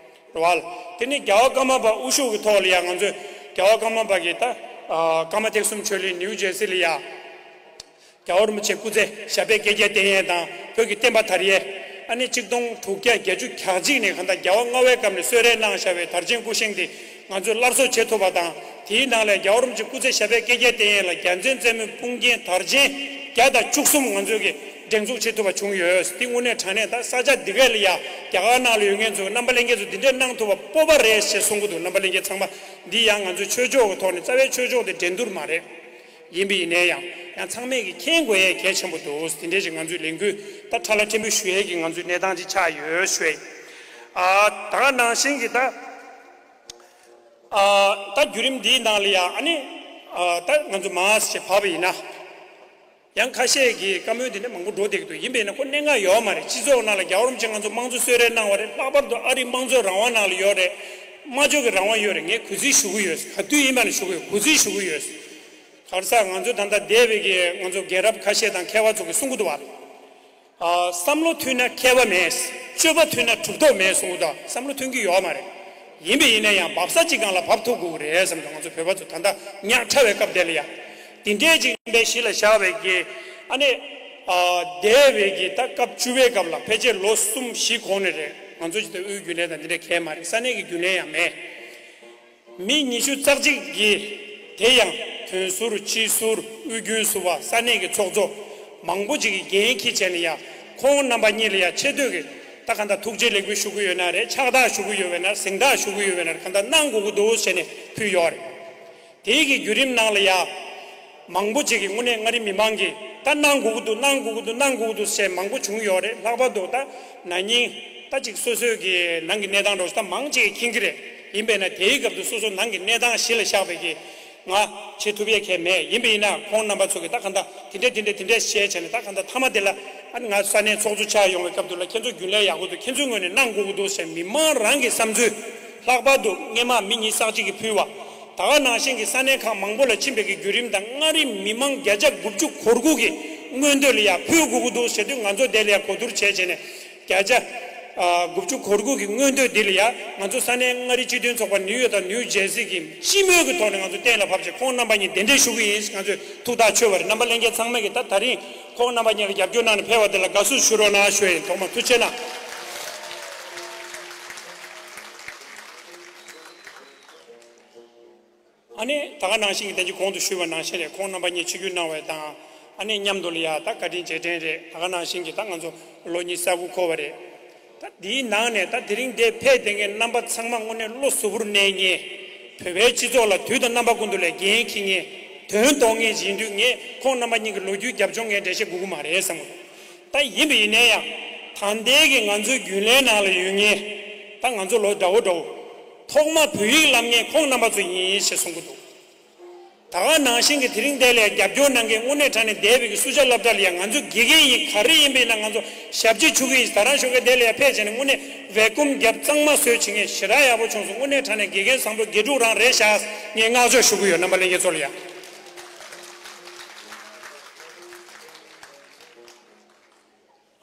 རེད་བ། དེ་ནས་རྒྱལ་བ་ཀརྨ་པ་དབུ་བཞུགས་ཀྱི་ཐོག་ལ་ཡང་ང་ཚོས་རྒྱལ་བ་ཀརྨ་པ་གི་ད་ཨ་ཀརྨ་ཐེག་གསུམ་ཆོས་གླིང་ནིའུ་ཇེར་སི་ལ་ཡ། རྒྱལ་བ་རིན་པོ་ཆེ་སྐུ་ཚེ་ཞབས་པད་བསྐལ་བརྒྱར་བརྟན་ཡས་དང་། བོད་ཀྱི་བསྟན་པ་དར་ཡས། ཨ་ནི་ཆིག་སྟོང་དྲུག་བརྒྱ་བརྒྱད་ཅུ་གྱ་གཅིག་ནས་གང་ལྟར་རྒྱལ་བ་ལྔ་པའི་སྐབས་ནས་གསོལ་རས་གནང་བཞག་པའི་དར་ཆེན་སྐུ་བཞེངས་དེ་ང་ཚོས་སླར་གསོ་བྱེད་ཐུབ་པ་དང་། དེའི་ནང་ལས་རྒྱལ་བ་རིན་པོ་ཆེ་སྐུ་ཚེ་ཞབས་པད་བསྐལ་བརྒྱར་བརྟན་ཡས་ལ་རྒྱལ་མཚན་རྩེ་མོའི་དཔུང་རྒྱན་དར་ཆེན་བརྒྱ་དང་བཅུ་གསུམ་ང་ཚོས་ཀྱི་སྒྲེང་འཛུགས་བྱེད་ཐུབ་པ་བྱུང་ཡོད། འདི་དངོས་གནས་དྲང་གནས་ད་ས་ཆ་འདི་གས་ལ་ཡ་རྒྱ་གར་ནང་ལ་ཡོད་མཁན་ཚོ་རྣམ་པ་ལྷན་རྒྱས་ཚོ་འདི་འདྲས་གནང་ཐུབ་པ་སྤོབས་པ་རེད་ཞེས་གསུང་གི་འདུག་རྣམ་པ་ལྷན་རྒྱས་ཚང་མ། འདི་ཡང་ང་ཚོའི་ཆོས་ཕྱོགས་ཀྱི་ཐོག་ནས་རྩ་བའི་ཆོས་ཕྱོགས་དེ་འགྲན་བསྡུར་མ་རེད། ཡིན་པ་ཡིན་ནའི་ཡང་ཡང་ཚང་མས་ཀྱི་མཁྱེན་དགོས་ཡས་གལ་ཆེན་པོ་འདུག་དེ་འདྲས་ཞིག་ང་ཚོའི་ལས་འགུལ་ད་ཁྲ་ལ་ཕྲན་བུ་ཞུ་ཡས་ཀྱི་ང་ཚོའི་གནས་སྟངས་ཅིག་ཆགས་ཡོད་ཞུ་ཡས། ཨ་ད་ག་ནང་བཞིན་གྱི་ད་ཨ་ད་བརྒྱུད་རིམ་འདིའི་ནང་ལ་ཡང་ཨ་ནི་ཨ་ད་ང་ཚོ་མར་ཞིག་བབས་པ་ཡིན་ན། ཡང་ཁ་ཤས་ཀྱིས་བཀའ་མོལ་དེ་འདྲ་མང་པོ་འགྲོ་བསྡད་ཀྱི་འདུག་ཡིན་པས་ན་ཁོ་གནད་འགག་ཡོད་མ་རེད། སྤྱི་ཚོགས་ནང་ལ་རྒྱལ་བ་རིན་པོ་ཆེ་ང་ཚོ་དམངས་གཙོ་གསོལ་རས་གནང་བ་རེད། ལྷག་པར་དུ་ཨ་རིའི་དམངས་གཙོའི་རང་དབང་ནང་ལ་ཡོད་རེད། སྨྲ་བརྗོད་ཀྱི་རང་དབང་ཡོད་རེད། ངས་གུས་བརྩི་ཞུ་གི་ཡོད། ག་དུས་ཡིན་པ་ནས་ཞུ་གི་ཡོད། གུས་བརྩི་ཞུ་གི་ཡོད། ག་རེ་ཟེར། ང་ཚོ་ད་ལྟ་འདས་པའི་གི་ང་ཚོ་རྒན་རབས་ཁ་ཤས་དང་མཁས་པ་ཚོ་གིས་གསུང་གི་འདུག་བ། ཨ། བསམ་བློ་མཐུན་ན་མཁས་པ་མེད། སྤྱོད་པ་མཐུན་ན་གྲུབ་ཐོབ་མེད་གསུངས་འདུག་བསམ་བློ་མཐུན་གྱི་ཡོད་མ་རེད། ཡིན་པ་ཡིན་ན་ཡང་འབབ་ས་གཅིག་སྒང་ལ་བབས་ཐུབ་དགོས་ཀྱི་རེད་བསམ་འདུག་ང་ཚོ་བོད་པ་ཚོ་ད་ལྟ་ཉག་ཕྲ་བའི་སྐབས་དེ་ལ་ཡ། དེ་འདྲའི་ཅིག་ཡིན་པའི་གཞི་ལ་བཞག་པའི་གི། ཨ་ནི། ཨ། འདས་པའི་གི་ད་སྐབས་བཅུ་པའི་སྐབས་ལ་ཕལ་ཆེར་ལོ་གསུམ་བཞི་གོང་ནས་རེད། ང་ཚོ་ཅིག་ད་དབུས་རྒྱུན་ལས་དང་འདི་འདྲ་གས་མ་རེད། ས་གནས་ཀྱི་རྒྱུན་ལས་ཡང་མེད། མི་ཉི་ཤུ་རྩ་གཅིག་གིས། དེ་ཡང་དོན་ཟུར་སྤྱི་ཟུར་དབུས་རྒྱུན་ཟུར་པ་ས་གནས་ཀྱི་ཚོགས་གཙོ་མང་པོ་ཅིག་གིས་འགན་འཁྱེར་བྱས་ནས་ཡ། ཁོང་རྣམ་པ་གཉིས་ལ་ཡ་ཆེ་བསྟོད་ཀྱི་ད་གང་ལྟར་ཐུགས་རྗེ་ལེགས་འབུལ་ཞུ་གི་ཡོད་ན་རེད། ཕྱག་རྟགས་ཞུ་གི་ཡོད་པ་ན། གཟེངས་རྟགས་ཞུ་གི་ཡོད་པ་ན། གང་ལྟར་གནང་དགོས་ཀྱི་འདུག་ཟེར་ནས་ཕུལ་ཡོད་རེད། དེའི་གི་བརྒྱུད་རིམ་ནང་ལ་ཡ། མང་པོ་ཅིག་གིས་དངོས་གནས་མངའ་རིས་མི་མང་གིས་ད་གནང་དགོས་ཀྱི་འདུག་གནང་དགོས་ཀྱི་འདུག་གནང་དགོས་ཀྱི་འདུག་ཟེར་མང་པོ་བྱུང་ཡོད་རེད། ལྷག་པར་དུ་ད་ན་ནིང་ད་ཅིག་སོ་སོའི་གི་ནང་གི་གནས་སྟངས་འདྲ་བོ་ཞིག་ད་མང་ཆེ་མཁྱེན་གྱི་རེད། ཡིན་པས་ན་དེའི་སྐབས་དུ་སོ་སོ་ནང་གི་གནས་སྟངས་གཞི་ལ་བཞག་པའི་གི་ང་བྱེད་ཐུབ་ཡས་གལ་མེད། ཡིན་པས་ན་ཁོང་རྣམ་པ་ཚོ་གིས་ད་གང་ལྟར་དེ་འདྲས་དེ་འདྲས་དེ་འདྲས་བཤད་བྱས་ནས། ད་གང་ལྟར་མཐའ་མ་དེ་ལ་ཨ་ནི་ང་ས་གནས་ཚོགས་གཙོ་ཆགས་ཡོང་བའི་སྐབས་དུ་ལ་ཁྱེད་ཚོ་རྒྱུན་ལས་ཡག་པོ་འདུག་ཁྱེད་ཚོའི་ངོས་ནས་གནང་དགོས་ཀྱི་འདུག་ཟེར་མི་མང་རང་གི་བསམ་ཚུལ། ལྷག་པར་དུ་སྔས་མ་མི་ཉི་ཤུ་རྩ་གཅིག་གིས་ཕུལ་བ། ད་ག་ནང་བཞིན་གྱི་ས་གནས་ཁག་མང་པོ་ལ་ཕྱིན་པའི་གི་བརྒྱུད་རིམ་དང་། མངའ་རིས་མི་མང་བརྒྱ་ཆ་དགུ་བཅུ་གོ་དགུ་གི་མངོན་འདོད་ལ་ཡ་ཕུལ་དགོས་ཀྱི་འདུག་ཟེར་དུས། ང་ཚོ་དེ་ལ་ཡ་གོ་བསྡུར་བྱས་བྱས་ནས་བརྒྱ་ཆ་ཨ་དགུ་བཅུ་གོ་དགུ་གི་མངོན་འདོད་འདི་ལ་ཡ། ང་ཚོ་ས་གནས་མངའ་རིས་སྤྱི་མཐུན་ཚོགས་པ་ནིའུ་ཡོག་དང་ནིའུ་ཇེར་སི་གི་སྤྱི་མོས་ཀྱི་ཐོག་ནས་ང་ཚོ་གཏན་ལ་ཕབ་བྱས། ཁོང་རྣམ་པ་གཉིས་གདན་འདྲེན་ཞུ་གི་ཡིན། ང་ཚོས་ཐུགས་ཐག་ཆོད་པ་རེད། རྣམ་པ་ལྷན་རྒྱས་ཚང་མས་ཀྱིས་ད་ད་རིང་ཁོང་རྣམ་པ་གཉིས་ལ་རྒྱབ་སྐྱོར་གནང་ནས་ཕེབས་པ་དེ་ལ་དགའ་བསུ་ཞུ་རོགས་གནང་ཞུ་ཡ་ཡིན། ཐོག་མར་ཐུགས་རྗེ་གནང་། ཨ་ནི་ད་ག་ནང་བཞིན་གྱི་དེ་གོང་དུ་ཞུས་པ་ནང་བཞིན་རེད། ཁོང་རྣམ་པ་གཉིས་ཆིབས་བསྒྱུར་གནང་བ་དང་། ཨ་ནི་མཉམ་དུ་ལ་ཡ་ད་བཀའ་དྲིན་རྗེས་དྲན་རེད། ད་ག་ནང་བཞིན་གྱི་ད་ང་ཚོ་ལོ་ཉི་ཤུ་རྩ་དགུ་འཁོར་བ་རེད། ད་འདིའི་ནང་ནས་ད་དེ་རིང་འདིར་ཕེབས་བསྡད་མཁན་རྣམ་པ་ཚང་མ་དངོས་གནས་བློ་གཟུ་བོར་གནས་མཁན། བོད་པའི་སྤྱི་ཚོགས་ལ་དུས་དང་རྣམ་པ་ཀུན་ཏུ་ལ་འགན་འཁྱེར་མཁན། དོན་གཏོང་མཁན་ཞིག་ཡིན་དུས། ངས་ཁོང་རྣམ་པ་གཉིས་ཀྱི་ལོ་རྒྱུས་རྒྱབ་ལྗོངས་ངས་འགྲེལ་བཤད་དགོས་ཀྱི་མ་རེད་བསམ་གྱི་འདུག་ད་ཡིན་པ་ཡིན་ན་ཡང་། ད་ལྟའི་གི་ང་ཚོའི་རྒྱུན་ལས་ནང་ལ་ཡོད་མཁན། ད་ང་ཚོ་ལོ་འདྲ་བོ་འདྲ་བོ། ཐོག་མ་བོད་ཡིག་བསླབ་མཁན་ཁོང་རྣམ་པ་ཚོ་ཡིན་ཞེས་གསུང་གི་འདུག་ད་ག་ནང་བཞིན་གྱི་དེ་རིང་འདི་ལ་རྒྱབ་སྐྱོར་གནང་མཁན། དངོས་གནས་དྲང་གནས་འདས་པའི་གི་སུ་ཇཱ་སློབ་གྲྭ་ལ་ཡང་ང་ཚོ་དགེ་རྒན་ཡིན། ག་རེ་ཡིན་པ་ཡིན་ན་ང་ཚོ་ཞབས་ཕྱི་ཞུ་གི་ཡིན། ད་རང་ཞོགས་ཀས་འདི་ལ་ཡང་ཕེབས་བྱས་ནས་དངོས་གནས་བེ་ཀུམ་རྒྱབ་གཙང་མ་བཟོས་བྱེད་མཁན་ཞེ་དྲག་ཡག་པོ་བྱུང་སོང་། དངོས་གནས་དྲང་གནས་དགེ་རྒན་བཟང་པོ་དགེ་ཕྲུག་རང་རེད་ཤག་ངས་བསྔགས་བརྗོད་ཞུ་གི་ཡོད། རྣམ་པ་ལྷན་རྒྱས་ཚོ་ལ་ཡང་།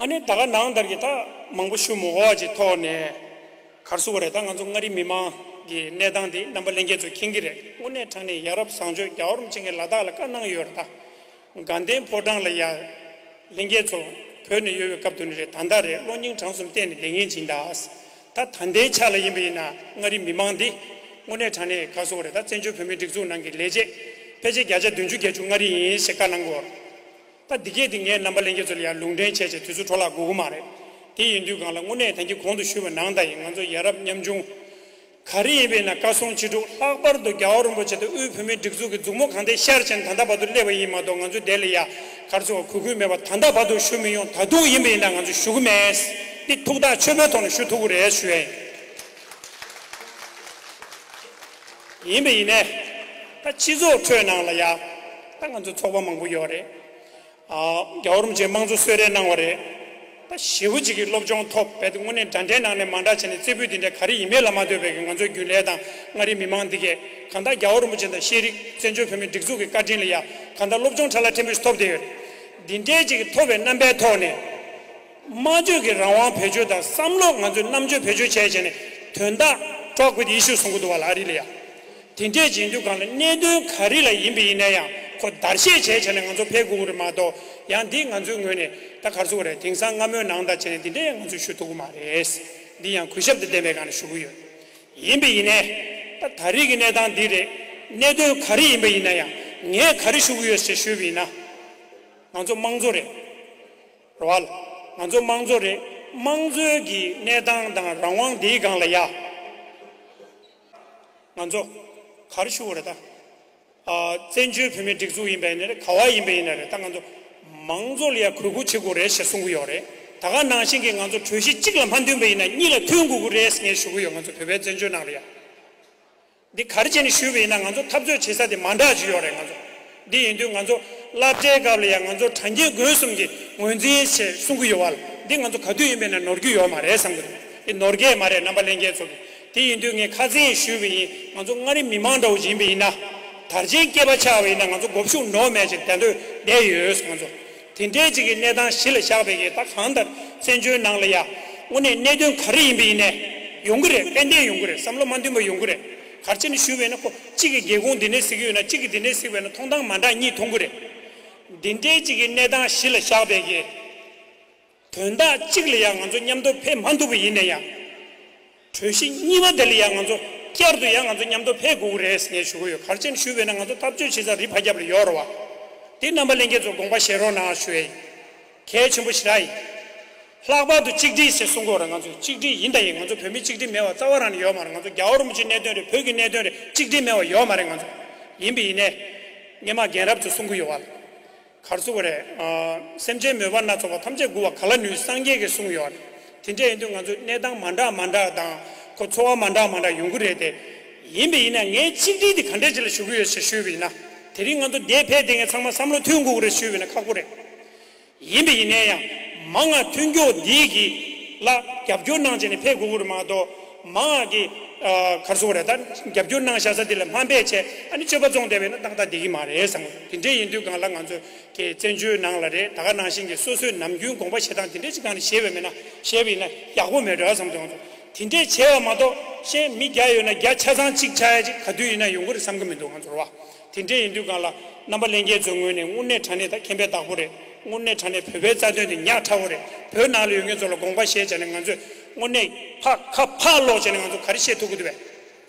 ཨ་ནི་ད་ག་ནང་ལྟར་གྱི་ད་མང་པོ་ཞུ་མི་དགོས་པ་ཅིག་ཐོག་ནས། ག་རེ་ཟེར་དགོས་རེད། ད་ང་ཚོ་མངའ་རིས་མི་མང་གི་གནས་སྟངས་འདི་རྣམ་པ་ལྷན་རྒྱས་ཚོས་མཁྱེན་གྱི་རེད། དངོས་གནས་དྲང་གནས་ཡ་རབས་བཟང་སྤྱོད། རྒྱལ་བ་རིན་པོ་ཆེ་གིས་ལ་དྭགས་ལ་བཀའ་གནང་ཡོད་རེད། ད་དགའ་ལྡན་ཕོ་བྲང་ལ་ཡ་ལྷན་རྒྱས་ཚོ་བོད་ནས་ཡོད་པའི་སྐབས་དུ་ནས་རེད། ད་ལྟ་རེད། བློ་སྙིང་བྲང་གསུམ་གཏད་ནས་བསྡད་མཁན་ཅིག་ཡིན་ད། ད་ད་ལྟའི་ཆ་ལ་ཡིན་པ་ཡིན་ན་མངའ་རིས་མི་མང་འདི་དངོས་གནས་དྲང་གནས་ག་རེ་ཟེར་དགོས་རེད། ད་བཙན་བྱོལ་བོད་མིའི་སྒྲིག་འཛུགས་ནང་གི་ལས་བྱེད་ཕལ་ཆེར་བརྒྱ་ཆ་བདུན་ཅུ་བརྒྱད་ཅུ་མངའ་རིས་ཡིན་ཞེས་བཀའ་གནང་གི་ཡོད་རེད། ད་འདི་གས་འདི་ངས་རྣམ་པ་ལྷན་རྒྱས་ཚོ་ལ་ཡང་ལུང་འདྲེན་བྱས་བྱས་དུས་ཚོད་འཕྲོ་བརླག་དགོས་ཀྱི་མ་རེད། དེ་ཡིན་དུས་སྒང་ལ་དངོས་གནས་ད་གིན་གོང་དུ་ཞུས་པ་ནང་ལྟར་ཡིན། ང་ཚོ་ཡ་རབས་ཉམ་ཆུང་ག་རེ་ཡིན་པ་ཡིན་ན། བཀའ་གསུང་ཅི་སྒྲུབ། ལྷག་པར་དུ་རྒྱལ་བ་རིན་པོ་ཆེ་དང་དབུས་བོད་མིའི་སྒྲིག་འཛུགས་ཀྱི་མཛུབ་མོ་གང་ཐད་ཤར་བྱས་ནས་ད་ལྟ་བར་དུ་སླེབས་པ་ཡིན་མ་གཏོགས། ང་ཚོ་དེ་ལ་ཡ་ག་རེ་ཟེར་དགོས། གུས་བཀུར་མེད་པ་ད་ལྟ་བར་དུ་ཞུ་མི་ཡོང་། ད་དུང་ཡིན་པ་ཡིན་ན་ང་ཚོ་ཞུ་གི་མེད། འདི་ཐུགས་ཐག་ཆོད་པོའི་ཐོག་ནས་ཞུ་ཐུབ་ཀྱི་རེད་ཞུ་ཡ་ཡིན། ཡིན་པ་ཡིན་ནའི་ད་སྤྱི་ཚོགས་ཁྲོད་ནང་ལ་ཡ་ད་ང་ཚོ་ཚོགས་པ་མང་པོ་ཡོད་རེད། ཨ། རྒྱལ་བ་རིན་པོ་ཆེས་དམངས་གཙོ་གསོལ་རས་གནང་བ་རེད། ད་ཞེ་པོ་ཅིག་གི་སློབ་སྦྱོང་ཐོབ་པའི་དངོས་གནས་འདྲ་འདྲའི་ནང་ནས་མ་འདྲ་བྱས་ནས་རྩེ་ཕུད་འདི་འདྲ་ག་རེ་ཡིན་མིན་ལ་མ་ལྟོས་པའི་གི་ང་ཚོའི་རྒྱུན་ལས་དང་མངའ་རིས་མི་མང་འདི་གས་གང་ལྟར་རྒྱལ་བ་རིན་པོ་ཆེ་དང་ཤེས་རིག་བཙན་བྱོལ་བོད་མིའི་སྒྲིག་འཛུགས་ཀྱི་བཀའ་དྲིན་ལ་ཡ་གང་ལྟར་སློབ་སྦྱོང་འཕྲོ་བརླག་ཕྲན་བུ་ཞིག་ཐོབ་བསྡད་ཡོད་རེད། འདི་འདྲའི་ཅིག་གི་ཐོབ་པའི་རྣམ་པའི་ཐོག་ནས། སྨྲ་བརྗོད་ཀྱི་རང་དབང་བེད་སྤྱོད་དང་བསམ་བློ་ང་ཚོས་རྣམ་དཔྱོད་བེད་སྤྱོད་བྱས་བྱས་ནས་དོན་དག་talk with issue གསུང་གི་འདུག་བ་ལ། ཨ་རི་ལ་ཡ། དེ་འདྲས་བྱེད་དུས་སྒང་ལ་གནད་དོན་ག་རེ་ལ་ཡིན་པ་ཡིན་ན་ཡང་ཁོ་བརྡར་ཤ་བྱས་བྱས་ནས་ང་ཚོ་ཕེབས་དགོས་ཀྱི་རེད་མ་གཏོགས། ཡང་འདི་ང་ཚོའི་ངོས་ནས་ད་ག་རེ་ཟེར་དགོས་རེད། དེང་སང་སྔ་མོའི་ནང་ལྟར་བྱས་ནས་འདི་འདྲས་ང་ཚོས་ཞུ་ཐུབ་ཀྱི་མ་རེད། འདི་ཡང་གུས་ཞབས་དང་ལྡན་པའི་སྒང་ནས་ཞུ་གི་ཡོད། ཡིན་པ་ཡིན་ནའི་ད་ད་རེས་ཀྱི་གནས་སྟངས་འདི་རེད། གནད་དོན་ག་རེ་ཡིན་པ་ཡིན་ན་ཡང་ངས་ག་རེ་ཞུ་གི་ཡོད་ཅེས་ཞུས་པ་ཡིན་ན། ང་ཚོ་དམངས་གཙོ་རེད། རེད་བ། ང་ཚོ་དམངས་གཙོ་རེད། དམངས་གཙོའི་གི་གནས་སྟངས་དང་རང་དབང་འདིའི་སྒང་ལ་ཡ། ང་ཚོ་ག་རེ་ཞུ་དགོས་རེད་ད། ཨ། བཙན་བྱོལ་བོད་མིའི་སྒྲིག་འཛུགས་ཡིན་པ་ཡིན་ན་རེད། ག་བ་ཡིན་པ་ཡིན་ན་རེད། ད་ང་ཚོ་དམངས་གཙོ་ལ་ཡ་གུས་བཀུར་བྱེད་དགོས་རེད་ཞེས་གསུང་གི་ཡོད་རེད། ད་ག་ནང་བཞིན་གྱི་ང་ཚོ་གྲོས་གཞི་གཅིག་ལ་མ་མཐུན་པ་ཡིན་ན་གཉིས་ལ་མཐུན་དགོས་ཀྱི་རེད་ངས་ཞུ་གི་ཡོད། ང་ཚོ་བོད་པའི་བཙན་བྱོལ་ནང་ལ་ཡ། འདི་ག་རེ་བྱས་ནས་ཞུས་པ་ཡིན་ན། ང་ཚོ་འཐབ་རྩོད་བྱེད་ས་དེ་མ་འདྲ་ཅིག་ཡོད་རེད། ང་ཚོ་ འདི་ཡིན་དུས་ང་ཚོ་སློབ་གྲྭའི་སྐབས་ལ་ཡང་ང་ཚོ་དྲ་རྒྱའི་སྒོ་གསུམ་གྱི་ངོས་འཛིན་ཞེས་གསུང་གི་ཡོད་པ་ལ། འདི་ང་ཚོ་ག་དུས་ཡིན་པས་ན་ནོར་རྒྱུ་ཡོད་མ་རེད་བསམ་གི་འདུག་འདི་ནོར་སྐལ་མ་རེད། རྣམ་པ་ལྷན་རྒྱས་ཚོ་གི། དེ་ཡིན་དུས་ངས་ཁ་སང་ཞུས་པ་ཡིན། ང་ཚོ་མངའ་རིས་མི་མང་འདྲ་བོ་ཡིན་པ་ཡིན་ན། དར་ཆེན་སྐྱེས་པ་ཆགས་པ་ཡིན་ན་ང་ཚོ་མགོ་གཞུག་ནོར་མེད་ཅིག་བསྡད་འདོད་བསྡད་ཡོད། ང་ཚོ་དེ་འདྲའི་ཅིག་གི་གནས་སྟངས་གཞི་ལ་བཞག་པའི་གི་ད་གང་ལྟར་བཙན་བྱོལ་ནང་ལ་ཡ་དངོས་གནས་གནད་དོན་ག་རེ་ཡིན་པ་ཡིན་ནའི་ཡོང་གི་རེད། ཏན་ཏན་ཡོང་གི་རེད། བསམ་བློ་མ་མཐུན་པ་ཡོང་གི་རེད། ག་རེ་བྱས་ནས་ཞུས་པ་ཡིན་ན། ཁོ་གཅིག་གིས་སྒེའུ་ཁུང་འདི་ནས་གཟིགས་ཀྱི་ཡོད་ན། གཅིག་གིས་འདི་ནས་གཟིགས་པ་ཡིན་ན་མཐོང་སྟངས་མ་འདྲ་གཉིས་མཐོང་གི་རེད། འདི་འདྲའི་ཅིག་གི་གནས་སྟངས་གཞི་ལ་བཞག་པའི་གི་དོན་དག་གཅིག་ལ་ཡང་ང་ཚོ་མཉམ་དུ་ཕེབས་མ་ཐུབ་པ་ཡིན་ན་ཡང་། གྲོས་གཞི་གཉིས་པ་དེ་ལ་ཡང་ང་ཚོ་བསྐྱར་དུ་ཡང་ང་ཚོ་མཉམ་དུ་ཕེབས་དགོས་ཀྱི་རེད་ཟེར་ངས་ཞུ་གི་ཡོད། ག་རེ་བྱས་ནས་ཞུས་པ་ཡིན་ན་ང་ཚོ་འཐབ་རྩོད་བྱེད་ས་རི་ཕར་རྒྱབ་ལ་ཡོད་རེད་བ། དེ་རྣམ་པ་ལྷན་རྒྱས་ཚོ་དགོངས་པ་བཞེས་རོགས་གནང་ཞུ་ཡ་ཡིན། གལ་ཆེན་པོ་ཞེ་དྲག་ཡིན། ལྷག་པར་དུ་གཅིག་སྒྲིལ་ཟེར་གསུང་གི་ཡོད་རེད། ང་ཚོ་གཅིག་སྒྲིལ་ཡིན་དང་ཡིན། ང་ཚོ་བོད་མི་གཅིག་སྒྲིལ་མེད་པ་རྩ་བ་རང་ནས་ཡོད་མ་རེད། ང་ཚོ་རྒྱལ་བ་རིན་པོ་ཆེའི་གནད་དོན་རེད། བོད་ཀྱི་གནད་དོན་རེད། གཅིག་སྒྲིལ་མེད་པ་ཡོད་མ་རེད། ང་ཚོ་ཡིན་པ་ཡིན་ནའི་སྔོན་མ་རྒན་རབས་ཚོས་གསུང་གི་ཡོད་པ། ག་རེ་ཟེར་དགོས་རེད། ཨ། སེམས་ཅན་མོས་པ་སྣ་ཚོགས་པ། ཐམས་ཅད་མགུ་བ་ག་ལ་ནུས། སངས་རྒྱས་ཀྱིས་གསུངས་ཡོད་རེད། དེ་འདྲ་ཡིན་དུས་ང་ཚོ་གནས་སྟངས་མ་འདྲ་མ་འདྲ་དང་ཁོ་ཚོར་བ་མ་འདྲ་མ་འདྲ་ཡོང་གི་རེད་དེ། ཡིན་པ་ཡིན་ན་ངས་གཅིག་སྒྲིལ་དེ་ག་འདྲས་ཅིག་ལ་ཞུ་གི་ཡོད་ཅེས་ཞུས་པ་ཡིན་ན། དེ་རིང་ང་ཚོ་འདིར་ཕེབས་བསྡད་མཁན་ཚང་མ་བསམ་བློ་མཐུན་དགོས་ཀྱི་རེད་ཞུས་པ་ཡིན་ན་ཁག་པོ་རེད། ཡིན་པ་ཡིན་ན་ཡང་མང་ང་མཐུན་ཕྱོགས་འདི་གི་ལ་རྒྱབ་སྐྱོར་གནང་བྱས་ནས་ཕེབས་དགོས་ཀྱི་རེད་མ་གཏོགས། མང་ང་གི་ཨ། ག་རེ་ཟེར་དགོས་རེད། ད་རྒྱབ་སྐྱོར་གནང་བཞག་ས་འདི་ལ་མ་ཕེབས་བྱས་ཨ་ནི་སྤྱོད་པ་བཙོང་བསྡད་པ་ཡིན་ན་ཏག་ཏག་བསྡད་ཀྱི་མ་རེད་བསམ་གི། དེ་འདྲས་ཡིན་དུས་སྒང་ལ་ང་ཚོ་གི་བཙན་བྱོལ་ནང་ལ་རེད། ད་ག་ནང་བཞིན་གྱི་སོ་སོའི་ནམ་རྒྱུན་དགོངས་པ་བཞེས་སྟངས་དེ་འདྲས་ཅིག་སྒང་ནས་བཞེས་པ་མེད་ན། བཞེས་པ་ཡིན་ན་ཡག་པོ་མེད་འགྲོ་བསམ་གི། ང་ཚོ་དེ་འདྲས་བྱས་པ་མ་གཏོགས་གཞན་མི་བརྒྱ་ཡོད་ན་བརྒྱ་ཆ་ཚང་གཅིག་ཆགས་ཡ་ཅིག་ག་དུས་ཡིན་ན་ཡོང་གི་རེད་བསམ་གི་མི་འདུག་ང་ཚོར་བ། དེ་འདྲས་ཡིན་དུས་སྒང་ལ་རྣམ་པ་ལྷན་རྒྱས་ཚོའི་ངོས་ནས་དངོས་གནས་དྲང་གནས་ད་མཁྱེན་པའི་བདག་པོ་རེད། དངོས་གནས་དྲང་གནས་བོད་པའི་རྩ་དོན་དེ་ཉག་ཕྲ་བོ་རེད། བོད་ནང་ལ་ཡོད་མཁན་ཚོ་ལ་དགོངས་པ་བཞེས་བྱས་ནས་ང་ཚོས་དངོས་གནས་ཕར་ཁ་ཕར་སློག་བྱས་ནས་ང་ཚོ་ག་རེ་བཤད་ཐུབ་ཀྱི་འདུག་བས།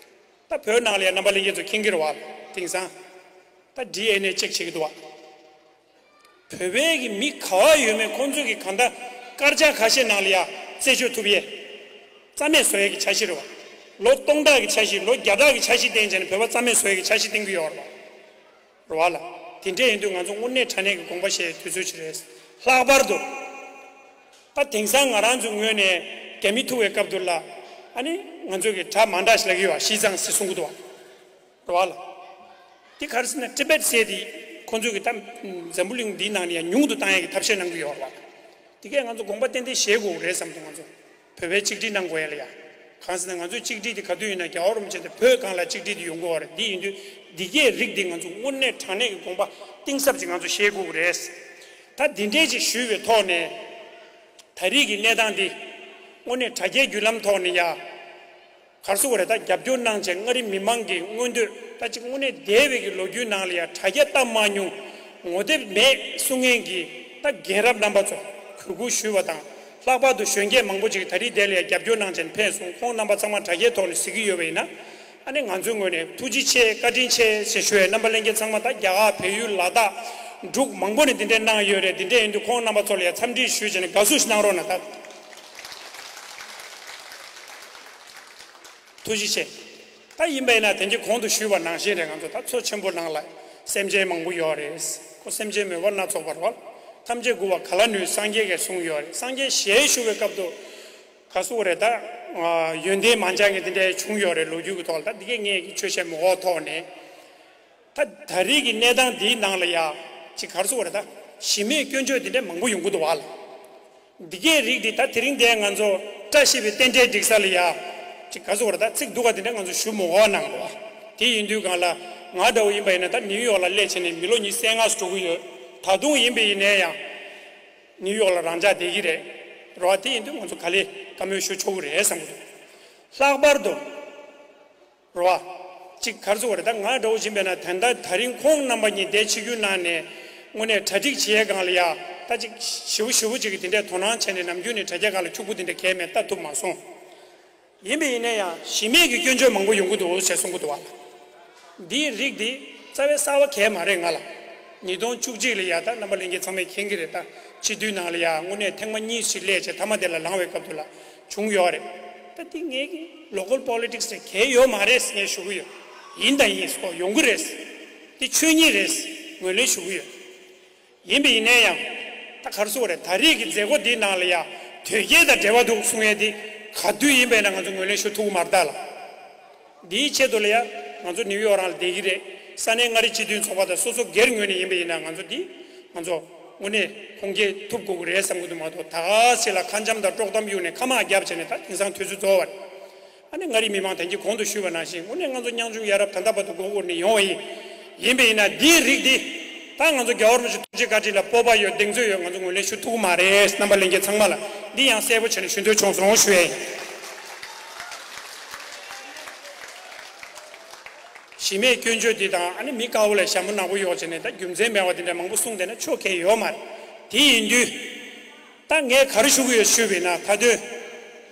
ད་བོད་ནང་ལ་ཡང་རྣམ་པ་ལྷན་རྒྱས་ཚོ་མཁྱེན་གྱི་རེད་བ། དེང་སང་ད་ཌི་ཨེན་ཨེ་ཅེག་བྱེད་ཀྱི་འདུག་བ། བོད་པའི་གི་མི་ག་བ་ཡོད་མེད་ཁོང་ཚོས་གི་གང་ལྟར་སྐར་ཆ་ཁ་ཤས་ནང་ལ་ཡ་རྩད་གཅོད་ཐུབ་ཡས། རྩ་མེད་བཟོ་ཡས་ཀྱི་འཆར་གཞི་རེད་བ། ལོ་སྟོང་ཕྲག་གི་འཆར་གཞི། ལོ་བརྒྱ་ཕྲག་གི་འཆར་གཞི་བཏིང་བྱས་ནས་བོད་པ་རྩ་མེད་བཟོ་ཡས་ཀྱི་འཆར་གཞི་བཏིང་གི་ཡོད་རེད་བ། རེད་བ་ལ། དེ་འདྲས་ཡིན་དུས་ང་ཚོ་དངོས་གནས་དྲང་གནས་ཀྱི་དགོངས་པ་བཞེས་དུས་ཚོད་ཅིག་རེད། ལྷག་པར་དུ་ད་དེང་སང་ང་རང་ཚོའི་ངོས་ནས་རྒྱ་མི་ཐུག་པའི་སྐབས་དུ་ལ་ཨ་ནི་ང་ཚོས་གི་གྲ་མ་འདྲ་ཞིག་ལབ་ཀྱི་ཡོད་བ། ཞི་ཙང་ཟེར་གསུང་གི་འདུག་བ། རེད་བ་ལ། འདི་ག་རེ་ཟེར་ན་ཊི་བེཊ་ཟེར་དེ་ཁོང་ཚོས་གི་ད་འཛམ་བུ་གླིང་འདིའི་ནང་ནས་ཡང་ཉུང་དུ་བཏང་ཡས་ཀྱི་ཐབས་ཤེས་གནང་གི་ཡོད་རེད་བ། དེ་གས་ང་ཚོ་དགོངས་པ་ཏན་ཏན་བཞེས་དགོས་རེད་བསམ་འདུག་ང་ཚོ་བོད་པའི་གཅིག་སྒྲིལ་གནང་དགོས་ཡ་ལ་ཡ། གང་ཟེར་ན་ང་ཚོའི་གཅིག་སྒྲིལ་དེ་ག་དུས་ཡིན་ན་རྒྱལ་བ་རིན་པོ་ཆེ་དང་བོད་སྒང་ལ་གཅིག་སྒྲིལ་དེ་ཡོང་དགོས་པ་རེད། འདི་ཡིན་དུས་འདི་གས་རིགས་འདི་ང་ཚོ་དངོས་གནས་དྲང་གནས་ཀྱི་དགོངས་པ་གཏིང་ཟབ་ཅིག་ང་ཚོ་བཞེས་དགོས་ཀྱི་རེད། ད་འདི་འདྲས་ཅིག་ཞུས་པའི་ཐོག་ནས་ད་རེས་ཀྱི་གནས་སྟངས་འདི་དངོས་གནས་དྲ་རྒྱའི་བརྒྱུད་ལམ་ཐོག་ནས་ཡ། ག་རེ་ཟེར་དགོས་རེད། ད་རྒྱབ་སྐྱོར་གནང་བྱས་མངའ་རིས་མི་མང་གི་མངོན་འདོད་ད་ཅིག་དངོས་གནས་འདས་པའི་གི་ལོ་རྒྱུས་ནང་ལ་ཡང་དྲ་རྒྱ་ལྟ་མ་མྱོང་། ངོ་དེབ་མེད་གསུང་མཁན་གྱི་ད་རྒན་རབས་རྣམ་པ་ཚོ་གུས་བཀུར་ཞུས་པ་དང་། ལྷག་པར་དུ་གཞོན་སྐྱེས་མང་པོ་ཅིག་ད་རེས་དེ་ལ་ཡང་རྒྱབ་སྐྱོར་གནང་བྱས་ཕེབས་སོང་། ཁོང་རྣམ་པ་ཚང་མ་དྲ་རྒྱའི་ཐོག་ནས་གཟིགས་ཀྱི་ཡོད་པ་ཡིན་ན། ཨ་ནི་ང་ཚོའི་ངོས་ནས་ཐུགས་རྗེ་ཆེ་བཀའ་དྲིན་ཆེ་ཞེས་ཞུ་བའི་རྣམ་པ་ལྷན་རྒྱས་ཚང་མ་ད་རྒྱ་གར་བལ་ཡུལ་ལ་དྭགས་འབྲུག་མང་པོ་ནས་འདི་འདྲས་གནང་ཡོད་རེད། འདི་འདྲས་ཡིན་དུས་ཁོང་རྣམ་པ་ཚོ་ལ་ཡང་འཚམས་འདྲི་ཞུས་བྱས་ནས་དགའ་བསུ་ཞིག་གནང་རོགས་གནང་ད། ཐུགས་རྗེ་ཆེ། ད་ཡིན་པ་ཡིན་ན་དེང་གི་གོང་དུ་ཞུས་པ་ནང་བཞིན་རེད། ང་ཚོ་ད་མཚོ་ཆེན་པོ་ནང་ལ་སེམས་ཅན་མང་པོ་ཡོད་རེད། ཁོ་སེམས་ཅན་མོས་པ་སྣ་ཚོགས་པ་རེད་བ། ཐམས་ཅད་མགུ་བ་ག་ལ་ནུས་སངས་རྒྱས་ཀྱིས་གསུངས་ཡོད་རེད། སངས་རྒྱས་ཞལ་བཞུགས་པའི་སྐབས་དུ་ག་རེ་ཟེར་དགོས་རེད། ད་ཡོན་ཏན་མ་འཆང་མཁན་དེ་འདྲ་བྱུང་ཡོད་རེད། ལོ་རྒྱུས་ཀྱི་ཐོག་ལ་ད་འདི་གས་ངས་ཀྱི་ཆོས་བཤད་མི་དགོས་ཐོག་ནས། ད་ད་རེས་ཀྱི་གནས་སྟངས་འདིའི་ནང་ལ་ཡ་ཅིག་ག་རེ་ཟེར་དགོས་རེད། ད་གཞི་མེད་སྐྱོན་བརྗོད་འདི་འདྲ་མང་པོ་ཡོང་གི་འདུག་བ་ལ། འདི་གའི་རིགས་འདི་ད་དེ་རིང་འདིར་ང་ཚོ་བཀྲ་ཤིས་པའི་རྟེན་འབྲེལ་སྒྲིག་ས་ལ་ཡ་ཅིག་ག་རེ་ཟེར་དགོས་རེད། ད་ཚིག་སྡུག་ག་འདི་འདྲ་ང་ཚོ་ཞུ་མི་དགོས་གནང་གོ། དེ་ཡིན་དུས་སྒང་ལ་ང་འདྲ་བོ་ཡིན་པ་ཡིན་ན་ད་ནིའུ་ཡོག་ལ་སླེབས་བྱས་ནས་མི་ལོ་ཉི་ཤུ་རྩ་ལྔ་ཞིག་འགྲོ་གི་ཡོད། ད་དུང་ཡིན་པ་ཡིན་ནའི་ཡང་ནིའུ་ཡོག་ལ་རང་འཇགས་བསྡད་ཀྱི་རེད། རེད་བ། དེ་ཡིན་དུས་ང་ཚོ་ག་ལེར་བཀའ་མོལ་ཞུ་ཆོག་གི་རེད་བསམ་གི་འདུག་ལྷག་པར་དུ་རེད་བ། ཅིག་ག་རེ་ཟེར་དགོས་རེད། ད་ང་འདྲ་བོ་ཡིན་པས་ན་ད་ལྟ་ད་རིང་ཁོང་རྣམ་པ་གཉིས་འདིར་ཆིབས་བསྒྱུར་གནང་ནས་དངོས་གནས་གྲ་སྒྲིག་བྱེད་ཡས་སྒང་ལ་ཡ་ད་ཅིག་ཞེ་པོ་ཞེ་པོ་ཅིག་གིས་དེ་འདྲའི་དོ་སྣང་བྱས་ནས་ནམ་རྒྱུན་ནས་དྲ་རྒྱ་སྒང་ལ་ཕྱུག་པོ་དེ་འདྲ་གས་མེད་ལྟ་ཐུབ་མ་སོང་། ཡིན་པ་ཡིན་ན་ཡང་གཞི་མེད་ཀྱི་སྐྱོན་བརྗོད་མང་པོ་ཡོང་གི་འདུག་ཞེས་གསུང་གི་འདུག་བ། འདིའི་རིགས་འདི་རྩ་བའི་གསར་བ་གས་མ་རེད་ང་ལ། ཉིས་སྟོང་བཅུ་གཅིག་ལ་ཡ་ད་རྣམ་པ་ལྷན་རྒྱས་ཚང་མས་མཁྱེན་གྱི་རེད། ད་སྤྱི་འཐུས་ནང་ལ་ཡ་དངོས་གནས་ཐེངས་མ་གཉིས་ཤིག་སླེབས་བྱས་མཐའ་མ་དེ་ལ་ལངས་པའི་སྐབས་དུ་ལ་བྱུང་ཡོད་རེད། ད་འདི་ངའི་གི་ལོ་ཀལ་པོ་ལི་ཊིག་སི་རེད། གལ་ཡོད་མ་རེད་ངས་ཞུ་གི་ཡོད། ཡིན་དང་ཡིན་སོ་ཡོང་གི་རེད། འདི་ཆོས་ཉིད་རེད། ངོས་ལེན་ཞུ་གི་ཡོད། ཡིན་པ་ཡིན་ནའི་ཡང་ད་ག་རེ་ཟེར་དགོས་རེད། ད་རེས་ཀྱི་མཛད་སྒོ་འདིའི་ནང་ལ་ཡ་དོལ་རྒྱལ་དང་འབྲེལ་བ་འདུག་གསུང་ཡས་འདི་ག་དུས་ཡིན་པས་ན་ང་ཚོ་ངོས་ལེན་ཞུ་ཐུབ་ཀྱི་མ་རེད་ད་ལ། འདིའི་ཆེད་དུ་ལ་ཡ་ང་ཚོ་ནིའུ་ཡོག་རང་ལ་བསྡད་ཀྱི་རེད། ས་གནས་མངའ་རིས་སྤྱི་མཐུན་ཚོགས་པ་དང་སོ་སོ་སྒེར་ངོས་ནས་ཡིན་པ་ཡིན་ན་ང་ཚོ་འདི་ང་ཚོ་དངོས་གནས་ཁུངས་སྐྱེལ་ཐུབ་དགོས་ཀྱི་རེད་བསམ་གྱི་འདུག་མ་གཏོགས། ད་ག་ཚོད་ལ་ཁ་འཆམ་དང་དཀྲོག་གཏམ་གཡུགས་ནས་ཁ་དམག་བརྒྱབ་བྱས་ནས་ད་དེང་སང་དུས་ཚོད་རྫོགས་པ་རེད། ཨ་ནི་མངའ་རིས་མི་མང་དེང་གི་གོང་དུ་ཞུས་པ་ནང་བཞིན་དངོས་གནས་ང་ཚོ་ཉམ་ཆུང་ཡ་རབས་ད་ལྟ་བར་དུ་མགོ་སྒུར་ནས་ཡོང་བ་ཡིན། ཡིན་པ་ཡིན་ན་འདིའི་རིགས་འདི་ད་ང་ཚོ་རྒྱལ་བ་རིན་པོ་ཆེ་ཐུགས་རྗེ་བཀའ་དྲིན་ལ་སྤོབས་པ་ཡོད། གདེང་ཚོད་ཡོད། ང་ཚོ་ངོས་ལེན་ཞུ་ཐུབ་ཀྱི་མ་རེད། རྣམ་པ་ལྷན་རྒྱས་ཚང་མ་ལ་འདི་ཡང་གསལ་པོ་བྱས་ནས་ཞུ་འདོད་བྱུང་སོང་ཞུ་ཡ་ཡིན། གཞི་མེད་སྐྱོན་བརྗོད་འདི་དང་ཨ་ནི་མི་དཀར་པོ་ལ་ཞྭ་མོ་ནག་པོ་གཡོགས་བྱས་ནས་ད་རྒྱུ་མཚན་མེད་པ་དེ་འདྲ་མང་པོ་གསུངས་བསྡད་ན་ཆོ་ག་ཡོད་མ་རེད། དེ་ཡིན་དུས་ད་ངས་ག་རེ་ཞུ་གི་ཡོད་ཞུས་པ་ཡིན་ན། ད་དུང་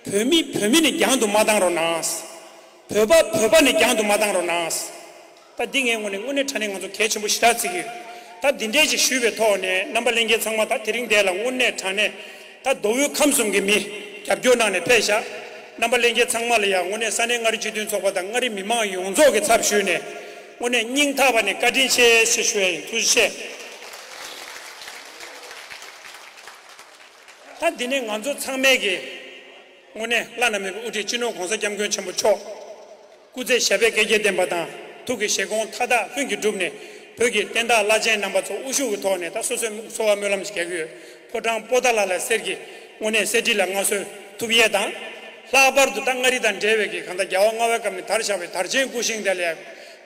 བོད་མི་བོད་མི་ནས་རྒྱང་དུ་མ་བཏང་རོགས་གནང་། བོད་པ་བོད་པ་ནས་རྒྱང་དུ་མ་བཏང་རོགས་གནང་། ད་འདི་ངའི་ངོས་ནས་དངོས་གནས་དྲང་གནས་ང་ཚོ་གལ་ཆེན་པོ་ཞེ་དྲག་བརྩི་གི་ཡོད། ད་འདི་འདྲས་ཅིག་ཞུས་པའི་ཐོག་ནས་རྣམ་པ་ལྷན་རྒྱས་ཚང་མ་ད་དེ་རིང་འདི་ལ་དངོས་གནས་དྲང་གནས་ད་མདོ་དབུས་ཁམས་གསུམ་གྱི་མི་རྒྱབ་སྐྱོར་གནང་ནས་ཕེབས་ཤག་རྣམ་པ་ལྷན་རྒྱས་ཚང་མ་ལ་ཡང་དངོས་གནས་ས་གནས་མངའ་རིས་སྤྱི་མཐུན་ཚོགས་པ་དང་མངའ་རིས་མི་མང་ཡོངས་རྫོགས་ཀྱི་ཚབ་ཞུས་ནས་དངོས་གནས་སྙིང་ཐག་པ་ནས་བཀའ་དྲིན་ཆེ་ཞེས་ཞུ་ཡ་ཡིན། ཐུགས་རྗེ་ཆེ། ད་འདི་ནས་ང་ཚོ་ཚང་མས་ཀྱི་དངོས་གནས་བླ་ན་མེད་པའི་དབུ་ཁྲིད་སྤྱི་ནོར་༸གོང་ས་༸སྐྱབས་མགོན་ཆེན་པོ་མཆོག་སྐུ་ཚེ་ཞབས་པད་བསྐལ་བརྒྱར་བརྟན་པ་དང་ཐུགས་ཀྱི་བཞེད་དགོངས་མཐའ་དག་ལྷུན་གྱིས་གྲུབ་ནས་བོད་ཀྱི་བསྟན་བདག་བླ་ཆེན་རྣམ་པ་ཚོ་དབུ་བཞུགས་ཀྱི་ཐོག་ནས་ད་སོ་སོའི་གསོལ་བ་སྨོན་ལམ་ཞིག་རྒྱག་གི་ཡོད། ཕོ་བྲང་པོ་ཏཱ་ལ་ལ་གསེར་གྱི་དངོས་གནས་གསེར་བྲིས་ལ་མངའ་གསོལ་ཐུབ་ཡས་དང་། ལྷག་པར་དུ་ད་མངའ་རིས་དང་འབྲེལ་བའི་གི་གང་ལྟར་རྒྱལ་བ་ལྔ་པའི་སྐབས་ནས་དར་བཞག་པའི་དར་ཆེན་སྐུ་ཞིང་དེ་ལ་ཡང་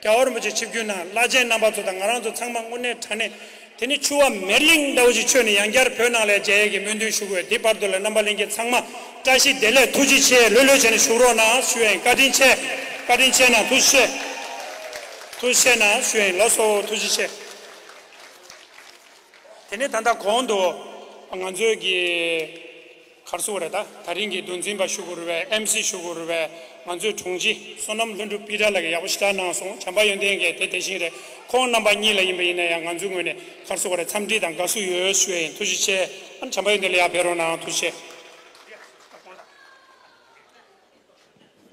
རྒྱལ་བ་རིན་པོ་ཆེ་ཆིབས་བསྒྱུར་གནང་། བླ་ཆེན་རྣམ་པ་ཚོ་དང་ང་རང་ཚོ་ཚང་མ་དངོས་གནས་དྲང་གནས་དེ་ནི་ཆུ་བ་མེར་གླིང་ལྟ་བུ་ཞིག་མཆོད་ནས་ཡང་བསྐྱར་བོད་ནང་ལ་མཇལ་ཡས་ཀྱི་སྨོན་འདུན་ཞུ་དགོས། འདི་བར་དུ་ལ་རྣམ་པ་ལྷན་རྒྱས་ཚང་མ་བཀྲ་ཤིས་བདེ་ལེགས། ཐུགས་རྗེ་ཆེ། ལྷོད་ལྷོད་བྱས་ནས་བཞུགས་རོགས་གནང་ཞུ་ཡ་ཡིན། བཀའ་དྲིན་ཆེ། བཀའ་དྲིན་ཆེ་གནང་། ཐུགས་རྗེ་ཆེ། ཐུགས་རྗེ་ཆེ་གནང་ཞུ་ཡ་ཡིན། ལགས་སོ། ཐུགས་རྗེ་ཆེ། དེ་ནས་ད་ལྟ་གོང་དུ་ང་ཚོའི་གི་གར་སོང་རེད། ད་ད་རིང་གི་མདོ་འཛིན་པ་ཞུ་དགོས་རེད་པས། ཨེམ་སི་ཞུ་དགོས་རེད་པས། ང་ཚོའི་དྲུང་ཆེ་བསོད་ནམས་ལྷུན་གྲུབ་པི་ཊར་ལགས་ཀྱིས་ཡག་པོ་ཞེ་དྲག་གནང་སོང་། བྱམས་པ་ཡོན་ཏན་གྱིས་དེ་དེ་བཞིན་རེད། ཁོང་རྣམ་པ་གཉིས་ལ་ཡིན་པ་ཡིན་ན་ཡང་ང་ཚོའི་ངོས་ནས་གར་སོང་རེད། འཚམས་འདྲི་དང་དགའ་བསུ་ཡོད་ཞུ་ཡ་ཡིན། ཐུགས་རྗེ་ཆེ། ཨ་ནི་བྱམས་པ་ཡོན་ཏན་ལགས་ཡར་ཕེབས་རོགས་གནང་། ཐུགས་རྗེ་ཆེ།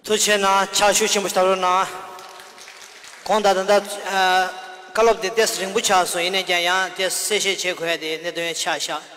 ཐུགས་རྗེ་གནང་། ཕྱག་ཤུགས་ཆེན་པོ་ཞིག་བརྡབ་རོགས་གནང་། གོང་དང་ད་ལྟ་ཨ་བཀའ་སློབ་དེ་ཏོག་ཙམ་རིང་པོ་ཆགས་སོང་། ཡིན་ནའི་ཀྱང་ཡང་ཏོག་ཙམ་གསལ་བཤད་བྱེད་དགོས་ཡ་དེ་གནད་དོན་ཆགས་ཤག